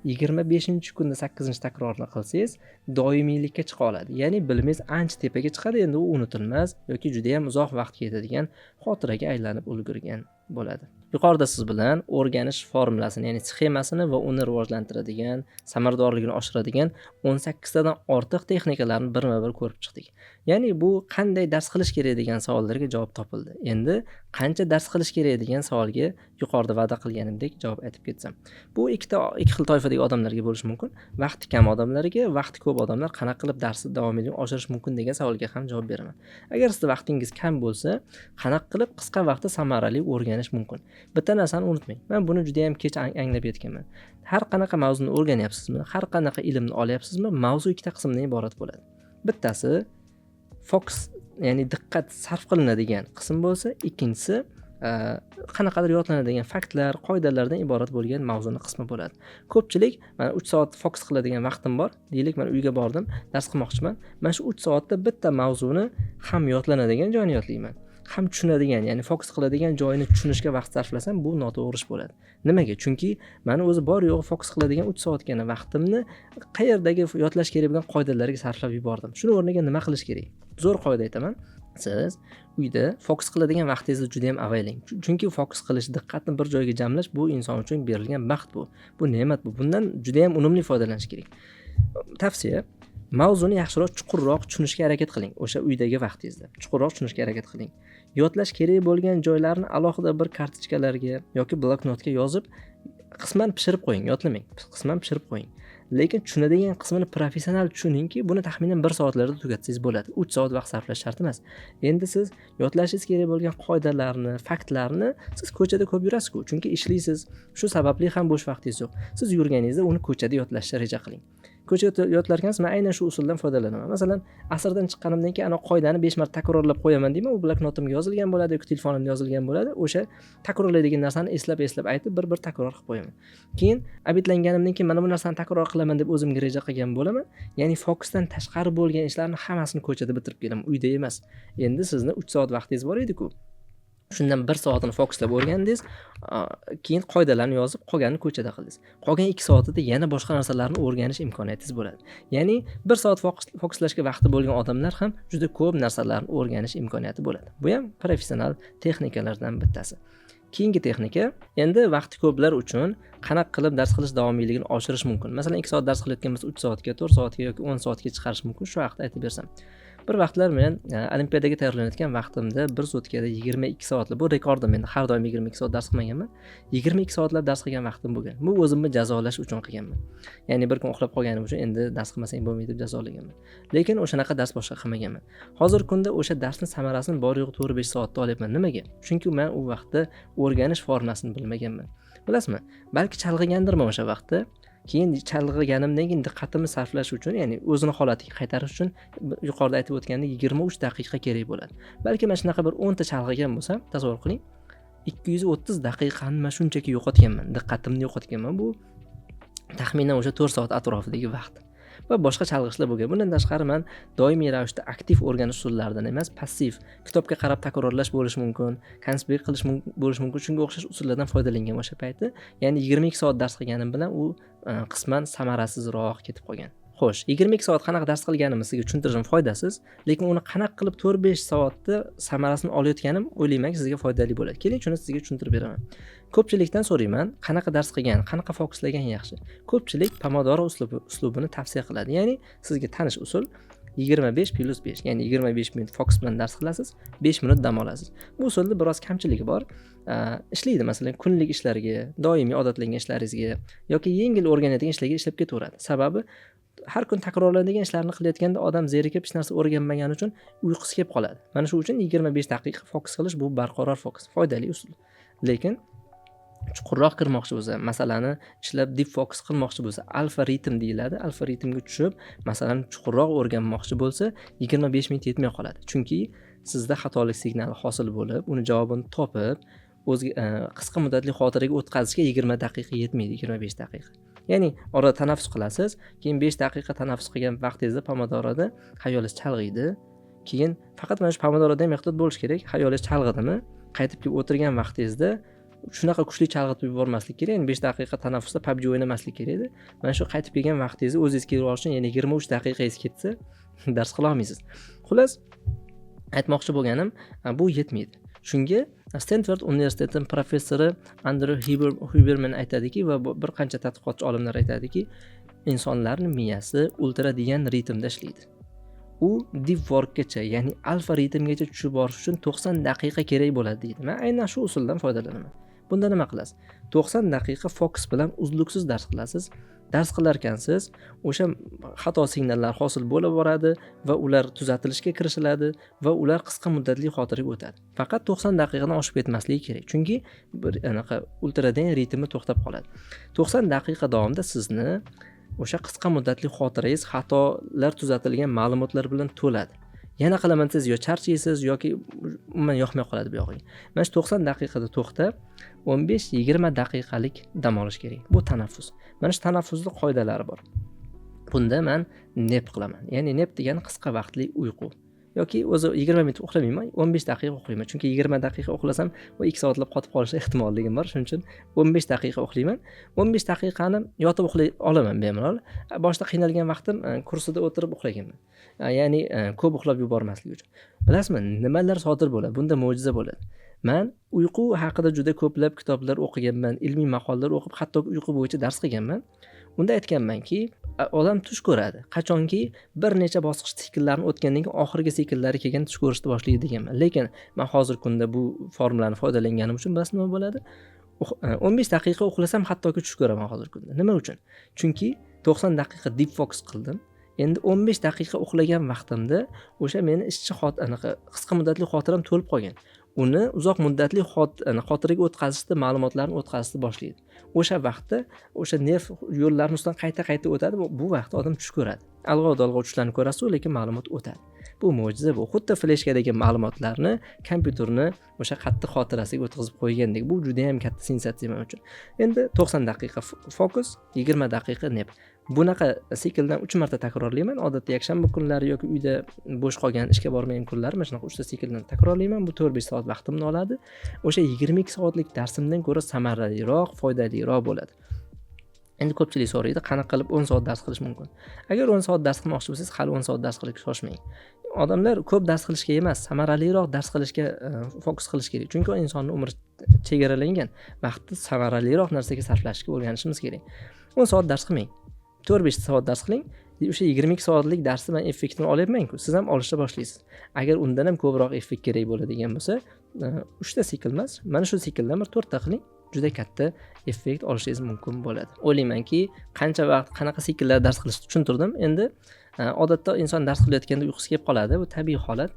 Speaker 1: 25-kunda 8-takrorni qilsangiz doimiylikka chiqa oladi. Ya'ni bilimingiz ancha tepaga chiqadi, endi u unutilmas yoki juda ham uzoq vaqt ketadigan xotiraga aylanib ulgurgan bo'ladi. Yuqorida siz bilan o'rganish formulasini, ya'ni sxemasini va uni rivojlantiradigan, samaradorligini oshiradigan 18 tadan ortiq texnikalarni birma-bir ko'rib chiqdik. Ya'ni bu qanday dars qilish kerak degan savollarga javob topildi. Endi qancha dars qilish kerak degan savolga yuqorida va'da qilganimdek javob aytib ketsam. Bu ikki xil toifadagi odamlarga bo'lishi mumkin. Vaqti kam odamlarga, vaqti ko'p odamlar qanaqa qilib darsni davomiyligini oshirish mumkin degan savolga ham javob beraman. Agar sizda vaqtingiz kam bo'lsa, qanaqa qilib qisqa vaqtda samarali o'rganish mumkin? Bitta narsani unutmang. Men buni juda ham kech anglab yetganman. Har qanaqa mavzuni o'rganyapsizmi, har qanaqa ilmni olyapsizmi, mavzu ikkita qismdan iborat bo'ladi. Bittasi fokus ya'ni diqqat sarf qilinadigan qism bo'lsa, ikkinchisi qanaqadir yodlanadigan faktlar, qoidalardan iborat bo'lgan mavzuni qismi bo'ladi. Ko'pchilik mana 3 soat fokus qiladigan vaqtim bor, deylik, man uyga bordim, dars qilmoqchiman. Mana shu 3 soatda bitta mavzuni ham yodlanadigan joyini yodlayman, ham tushunadigan, ya'ni fokus qiladigan joyini tushunishga vaqt sarflasam, bu noto'g'ri ish bo'ladi. Nimaga? Chunki mani o'zi bor yo'g'i fokus qiladigan 3 soatgina vaqtimni qayerdagi yodlash kerak bo'lgan qoidalarga sarflab yubordim. Shuni o'rniga nima qilish kerak? Zo'r qoida aytaman. Siz uyda fokus qiladigan vaqtingizni juda ham avaylang. Chunki fokus qilish, diqqatni bir joyga jamlash bu inson uchun berilgan baxt bu. Bu ne'mat bu. Bundan juda ham unumli foydalanish kerak. Tavsiya: mavzuni yaxshiroq, chuqurroq tushunishga harakat qiling. O'sha uydagi vaqtingizda chuqurroq tushunishga harakat qiling. Yodlash kerak bo'lgan joylarni alohida bir kartochkalarga yoki bloknotga yozib, qisman pishirib qo'ying, yodlamang, qisman pishirib qo'ying. Lekin tushunadigan qismini professional tushuningki, buni taxminan 1 soatlarda tugatsangiz bo'ladi. 3 soat vaqt sarflash shart emas. Endi siz yodlashingiz kerak bo'lgan qoidalarni, faktlarni siz ko'chada ko'p yurasiz-ku, chunki ishlaysiz. Shu sababli ham bo'sh vaqtingiz yo'q. Siz yurganingizda uni ko'chada yodlashni reja qiling. Ko'chada yodlarkansiz, men aynan shu usuldan foydalanaman. Masalan, asrdan chiqqanimdan keyin ana qoidani 5 marta takrorlab qo'yaman deyman, u bloknotimga yozilgan bo'ladi yoki telefonimda yozilgan bo'ladi. O'sha takrorlaydigan narsani eslab-eslab aytib, bir-bir takror qilib qo'yaman. Keyin обед langanimdan keyin mana bu narsani takror qilaman deb o'zimga reja qilgan bo'laman. Ya'ni fokusdan tashqari bo'lgan ishlarni hammasini ko'chada bitirib kelaman, uyda emas. Endi sizni 3 soat vaqtingiz bor edi-ku. Shundan 1 soatini fokuslab o'rgandingiz, keyin qoidalarni yozib, qolganini ko'chada qildingiz. Qolgan 2 soatida yana boshqa narsalarni o'rganish imkoniyatingiz bo'ladi. Ya'ni 1 soat fokuslashga vaqti bo'lgan odamlar ham juda ko'p narsalarni o'rganish imkoniyati bo'ladi. Bu ham professional texnikalardan bittasi. Keyingi texnika, endi vaqti ko'plar uchun qanaqa qilib dars qilish davomiyligini oshirish mumkin. Masalan, 2 soat dars qilayotgan bo'lsa, 3 soatga, 4 soatga yoki 10 soatga chiqarish mumkin. Shu haqida aytib bersam. Bir vaqtlar men olimpiadaga tayyorlanayotgan vaqtimda bir sutkada 22 soatlab, bu rekordim, endi har doim 22 soat dars qilmaganman. 22 soatlab dars qilgan vaqtim bo'lgan. Bu o'zimni jazolash uchun qilganman. Ya'ni bir kun uxlab qolganim uchun endi dars qilmasang bo'lmaydi deb jazolaganman. Lekin o'shanaqa dars boshqa qilmaganman. Hozirgi kunda o'sha darsni samarasini bor yo'g'i 4-5 soatda olyapman. Nimaga? Chunki men u vaqtda o'rganish formasini bilmaganman. Bilasizmi? Balki chalg'igandirman o'sha vaqtda. Keyin chalg'iganimdan keyin diqqatimni sarflash uchun, ya'ni o'zini holatiga qaytarish uchun yuqorida aytib o'tgandek 23 daqiqa kerak bo'ladi. Balki mana shunaqa bir 10 ta chalg'igan bo'lsam, tasavvur qiling, 230 daqiqani men shunchaki yo'qotganman, diqqatimni yo'qotganman. Bu taxminan o'sha 4 soat atrofidagi vaqt. Va boshqa chalg'ishlar bo'lgan. Bundan tashqari men doimiy ravishda aktiv o'rganish usullaridan emas, passiv, kitobga qarab takrorlash bo'lishi mumkin, konspekt qilish bo'lishi mumkin. Shunga o'xshash usullardan foydalangan o'sha payti. Ya'ni 22 soat dars qilganim bilan u qisman samarasizroq ketib qolgan. Xo'sh, 22 soat qanaqa dars qilganimni sizga tushuntirishim foydasiz, lekin uni qanaqa qilib 4-5 soatda samarasini olayotganim o'ylaymanki sizga foydali bo'ladi. Keling, shuni sizga tushuntirib beraman. Ko'pchilikdan so'rayman, qanaqa dars qilgan, qanaqa fokuslagan yaxshi. Ko'pchilik Pomodoro uslubini tavsiya qiladi. Ya'ni sizga tanish usul 25 plus 5, ya'ni 25 minut fokus bilan dars qilasiz, 5 minut dam olasiz. Bu usulda biroz kamchiligi bor. Ishlaydi, masalan, kunlik ishlarga, doimiy odatlangan ishlaringizga yoki yengil o'rganadigan ishlarga ishlab ketaveradi. Sababi har kun takrorlanadigan ishlarni qilayotganda odam zerikib, hech narsa o'rganmagani uchun uyqusi kelib qoladi. Mana shu uchun 25 daqiqa fokus qilish bu barqaror fokus, foydali usul. Lekin chuqurroq kirmoqchi bo'lsa, masalani ishlab deep focus qilmoqchi bo'lsa, alfa ritm deyiladi. Alfa ritmga tushib, masalani chuqurroq o'rganmoqchi bo'lsa, 25 minut yetmay qoladi. Chunki sizda xatolik signali hosil bo'lib, uni javobini topib, o'zga qisqa muddatli xotiraga o'tkazishga 20 daqiqa yetmaydi, 25 daqiqa. Ya'ni orada tanaffus qilasiz, keyin 5 daqiqa tanaffus qilgan vaqtingizda pomodoroda xayolingiz chalg'iydi. Keyin faqat mana shu pomodoroda ham ehtiyot bo'lish kerak. Xayolingiz chalg'idimi, qaytib kelib o'tirgan vaqtingizda shunaqa kuchli chalg'itib yubormaslik kerak. Ya'ni 5 daqiqa tanaffusda PUBG o'ynamaslik kerak edi. Mana shu qaytib kelgan vaqtingizda o'zingiz kelib olish uchun yana 23 daqiqangiz ketsa, dars qila olmaysiz. Xullas, aytmoqchi bo'lganim, bu yetmaydi. Shunga Stanford universitetining professori Andrew Huberman aytadiki va bir qancha tadqiqotchi olimlar aytadiki, insonlarning miyasi ultradian ritmda ishlaydi. U deep workgacha, ya'ni alfa ritmgacha tushib borish uchun 90 daqiqa kerak bo'ladi deydi. Men aynan shu usuldan foydalanaman. Bunda nima qilasiz? 90 daqiqa fokus bilan uzluksiz dars qilasiz. Dars qilar ekansiz, o'sha xato signallar hosil bo'la boradi va ular tuzatilishga kirishiladi va ular qisqa muddatli xotiraga o'tadi. Faqat 90 daqiqadan oshib ketmasligi kerak. Chunki bir anaqa ultradian ritmi to'xtab qoladi. 90 daqiqa davomida sizni o'sha qisqa muddatli xotirangiz xatolar tuzatilgan ma'lumotlar bilan to'ladi. Yana qilaman desangiz, yo charchaysiz yoki umuman yoqmay qoladi bu yog'iga. Mana shu 90 daqiqada to'xtab, 15-20 daqiqalik dam olish kerak. Bu tanaffus. Mana shu tanaffusni qoidalari bor. Bunda man nap qilaman. Ya'ni nap degani qisqa vaqtli uyqu. Yoki o'zi 20 minut uxlamayman, 15 daqiqa uxlayman. Chunki 20 daqiqa uxlasam, u 2 soatlab qotib qolish ehtimolligim bor. Shuning uchun 15 daqiqa uxlayman. 15 daqiqani yotib uxlay olaman bemalol. Boshida qiynalgan vaqtim kursida o'tirib uxlaganman. Ya'ni ko'p uxlab yubormaslik uchun. Bilasizmi, nimalar sodir bo'ladi? Bunda mo'jiza bo'ladi. Man uyqu haqida juda ko'plab kitoblar o'qiganman, ilmiy maqolalar o'qib, hatto uyqu bo'yicha dars qilganman. Unda aytganmanki, odam tush ko'radi. Qachonki bir necha bosqich sikllarni o'tgandan keyin oxirgi sikllari kelgan tush ko'rishni boshlaydi deganman. Lekin men hozirgi kunda bu formulani foydalanganim uchun bilasizmi nima bo'ladi? 15 daqiqa uxlasam hattoki tush ko'raman hozirgi kunda. Nima uchun? Chunki 90 daqiqa deep focus qildim. Endi 15 daqiqa uxlagan vaqtimda o'sha meni ishchi anaqa qisqa muddatli xotiram to'lib qolgan. Uni uzoq muddatli xotiraga o'tkazishni, ma'lumotlarni o'tkazishni boshlaydi. O'sha vaqtda o'sha nerv yo'llarini ustidan qayta-qayta o'tadi. Bu vaqtda odam tush ko'radi. Alg'ov-dolg'ov tushlarni ko'rasiz, lekin ma'lumot o'tadi. Bu mo'jiza bu. Xuddi fleshkadagi ma'lumotlarni kompyuterni o'sha qattiq xotirasiga o'tkazib qo'ygandek. Bu juda ham katta sensatsiya men uchun. Endi 90 daqiqa fokus, 20 daqiqa nap. Bunaqa sikldan 3 marta takrorlayman. Odatda yakshanba kunlari yoki uyda bo'sh qolgan, ishga bormagan kunlari mana shunaqa 3 ta sikldan takrorlayman. Bu 4-5 soat vaqtimni oladi. O'sha 22 soatlik darsimdan ko'ra samaraliroq, foydaliroq bo'ladi. Endi ko'pchilik so'raydi, qanaqa qilib 10 soat dars qilish mumkin? Agar 10 soat dars qilmoqchi bo'lsangiz, hali 10 soat dars qilishga shoshmang. Odamlar ko'p dars qilishga emas, samaraliroq dars qilishga fokus qilish kerak. Chunki insonning umri chegaralangan. Vaqtni samaraliroq narsaga sarflashga o'rganishimiz kerak. 10 soat dars qilmang. 4-5 soat dars qiling. O'sha 22 soatlik darsni men effektini olyapman-ku. Siz ham olishni boshlaysiz. Agar undan ham ko'proq effekt kerak bo'ladigan bo'lsa, 3 ta sikl emas, mana shu sikldan bir 4 ta qiling. Juda katta effekt olishingiz mumkin bo'ladi. O'ylaymanki, qancha vaqt, qanaqa sikllar dars qilishni tushuntirdim. Endi odatda inson dars qilayotganda uyqusi kelib qoladi. Bu tabiiy holat.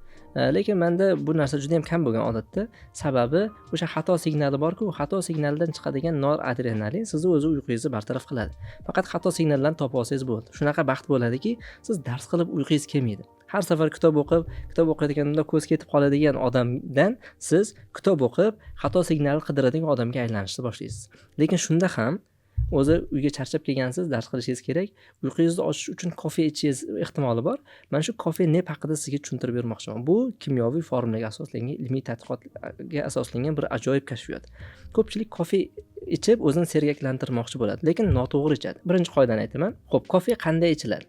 Speaker 1: Lekin menda bu narsa juda ham kam bo'lgan odatda. Sababi o'sha xato signali bor-ku, xato signalidan chiqadigan noradrenalin sizni o'zi uyqungizni bartaraf qiladi. Faqat xato signallarni topib olsangiz bo'ldi. Shunaqa baxt bo'ladiki, siz dars qilib uyqungiz kelmaydi. Har safar kitob o'qib, kitob o'qiyotganimda ko'z ketib qoladigan odamdan siz kitob o'qib, xato signalni qidiradigan odamga aylanishni boshlaysiz. Lekin shunda ham o'zi uyga charchab kelgansiz, dars qilishingiz kerak. Uyqungizni ochish uchun kofe ichishingiz ehtimoli bor. Mana shu kofe nap haqida sizga tushuntirib bermoqchiman. Bu kimyoviy formulaga asoslangan, ilmiy tadqiqotga asoslangan bir ajoyib kashfiyot. Ko'pchilik kofe ichib o'zini sergaklantirmoqchi bo'ladi, lekin noto'g'ri ichadi. Birinchi qoidani aytaman. Xo'p, kofe qanday ichiladi?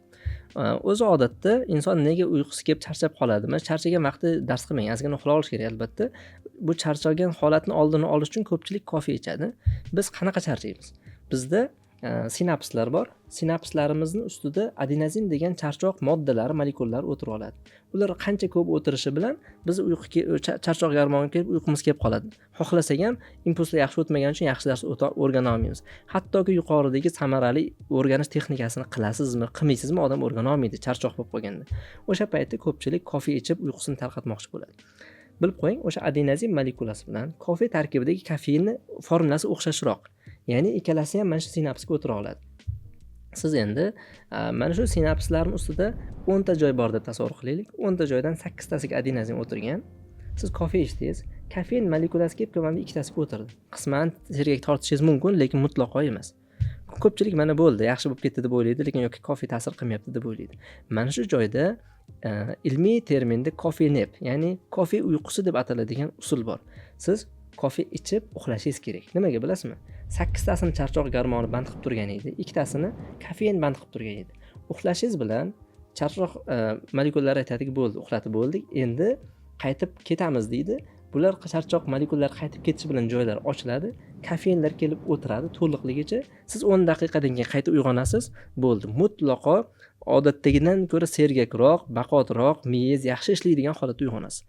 Speaker 1: O'zi odatda inson nega uyqusi kelib charchab qoladi? Mana charchagan vaqtda dars qilmang, ozgina uxlab olish kerak albatta. Bu charchagan holatni oldini olish uchun ko'pchilik kofe ichadi. Biz qanaqa charchaymiz? Bizda sinapslar bor. Sinapslarimizni ustida adenozin degan charchoq moddalari, molekulalari o'tirib oladi. Ular qancha ko'p o'tirishi bilan biz uyqu charchoq gormoni kelib uyqumiz kelib qoladi. Xohlasak ham impulslar yaxshi o'tmagani uchun yaxshi dars o'rgana olmaymiz. Hattoki yuqoridagi samarali o'rganish texnikasini qilasizmi, qilmaysizmi, odam o'rgana olmaydi charchoq bo'lib qolganda. O'sha paytda ko'pchilik kofe ichib uyqusini tarqatmoqchi bo'ladi. Bilib qo'ying, o'sha adenozin molekulasi bilan kofe tarkibidagi kofeinni formulasi o'xshashroq. Ya'ni ikkalasi ham mana shu sinapsga o'tira oladi. Siz endi mana shu sinapslarning ustida 10 ta joy bor deb tasavvur qilaylik. 10 ta joydan 8 tasiga adenozin o'tirgan. Siz kofe ichdingiz, kofein molekulasi kelib mana bu ikkitasiga o'tirdi. Qisman sergak tortishingiz mumkin, lekin mutlaqo emas. Ko'pchilik mana bo'ldi, yaxshi bo'lib ketdi deb o'ylaydi, lekin yoki kofe ta'sir qilmayapti deb o'ylaydi. Mana shu joyda ilmiy terminda kofe nap, ya'ni kofe uyqusi deb ataladigan usul bor. Siz kofe ichib uxlashingiz kerak. Nimaga bilasizmi? 8 tasini charchoq gormoni band qilib turgan edi, ikkitasini kofein band qilib turgan edi. Uxlashingiz bilan charchoq molekulalari aytadiki, bo'ldi, uxlatib bo'ldik, endi qaytib ketamiz deydi. Bular charchoq molekulalari qaytib ketishi bilan joylar ochiladi, kofeinlar kelib o'tiradi to'liqligicha. Siz 10 daqiqadan keyin qayta uyg'onasiz, bo'ldi. Mutlaqo odatdagidan ko'ra sergakroq, baquvvatroq, miyangiz yaxshi ishlaydigan holatda uyg'onasiz.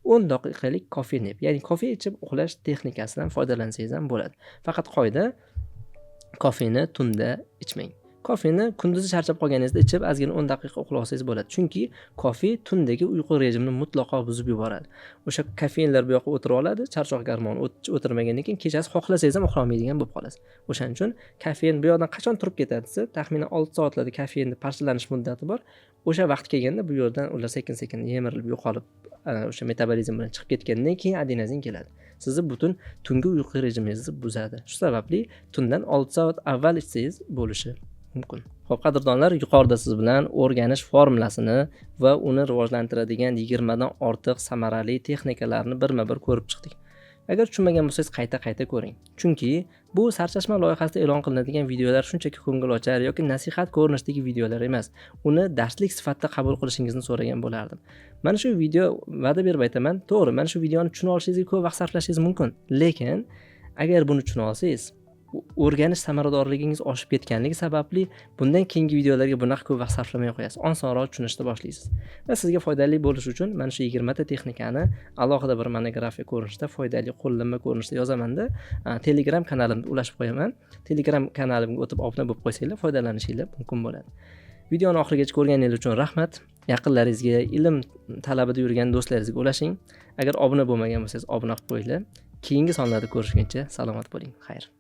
Speaker 1: 10 daqiqalik kofe nap, ya'ni kofe ichib uxlash texnikasidan foydalansangiz ham bo'ladi. Faqat qoida, kofeni tunda ichmang. Kofeni kunduzi charchab qolganingizda ichib, ozgina 10 daqiqa uxlab olsangiz bo'ladi. Chunki kofe tundagi uyqu rejimini mutlaqo buzib yuboradi. O'sha kofeinlar bu yoqqa o'tirib oladi, charchoq gormoni o'tirmagandan keyin kechasi xohlasangiz ham uxla olmaydigan bo'lib qolasiz. O'shaning uchun kofein bu yoqdan qachon turib ketadi desa, taxminan 6 soatlarda kofeinni parchalanish muddati bor. O'sha vaqt kelganda bu yerdan ular sekin-sekin yemirilib yo'qolib, o'sha metabolizm bilan chiqib ketgandan keyin adenozin keladi. Sizni butun tungi uyqu rejimingizni buzadi. Shu sababli tundan 6 soat avval ichsangiz bo'lishi mumkin. Xo'p, qadrdonlar, yuqorida siz bilan o'rganish formulasini va uni rivojlantiradigan 20 dan ortiq samarali texnikalarni birma-bir ko'rib chiqdik. Agar tushunmagan bo'lsangiz, qayta-qayta ko'ring. Chunki bu Sarchashma loyihasida e'lon qilinadigan videolar shunchaki ko'ngilochar yoki nasihat ko'rinishidagi videolar emas. Uni darslik sifatida qabul qilishingizni so'ragan bo'lardim. Mana shu video, va'da berib aytaman, to'g'ri, mana shu videoni tushuna olishingizga ko'p vaqt sarflashingiz mumkin. Lekin agar buni tushuna olsangiz, o'rganish samaradorligingiz oshib ketganligi sababli bundan keyingi videolarga bunaqa ko'p vaqt sarflamay qo'yasiz. Osonroq tushunishni boshlaysiz. Va sizga foydali bo'lishi uchun mana shu 20 ta texnikani alohida bir monografiya ko'rinishida, foydali qo'llanma ko'rinishida yozamanda, Telegram kanalimda ulashib qo'yaman. Telegram kanalimga o'tib obuna bo'lib qo'ysanglar, foydalanishinglar mumkin bo'ladi. Videoni oxirigacha ko'rganingiz uchun rahmat. Yaqinlaringizga, ilm talabida yurgan do'stlaringizga ulashing. Agar obuna bo'lmagan bo'lsangiz, obuna qilib qo'yinglar. Keyingi sonlarda ko'rishguncha salomat bo'ling. Xayr.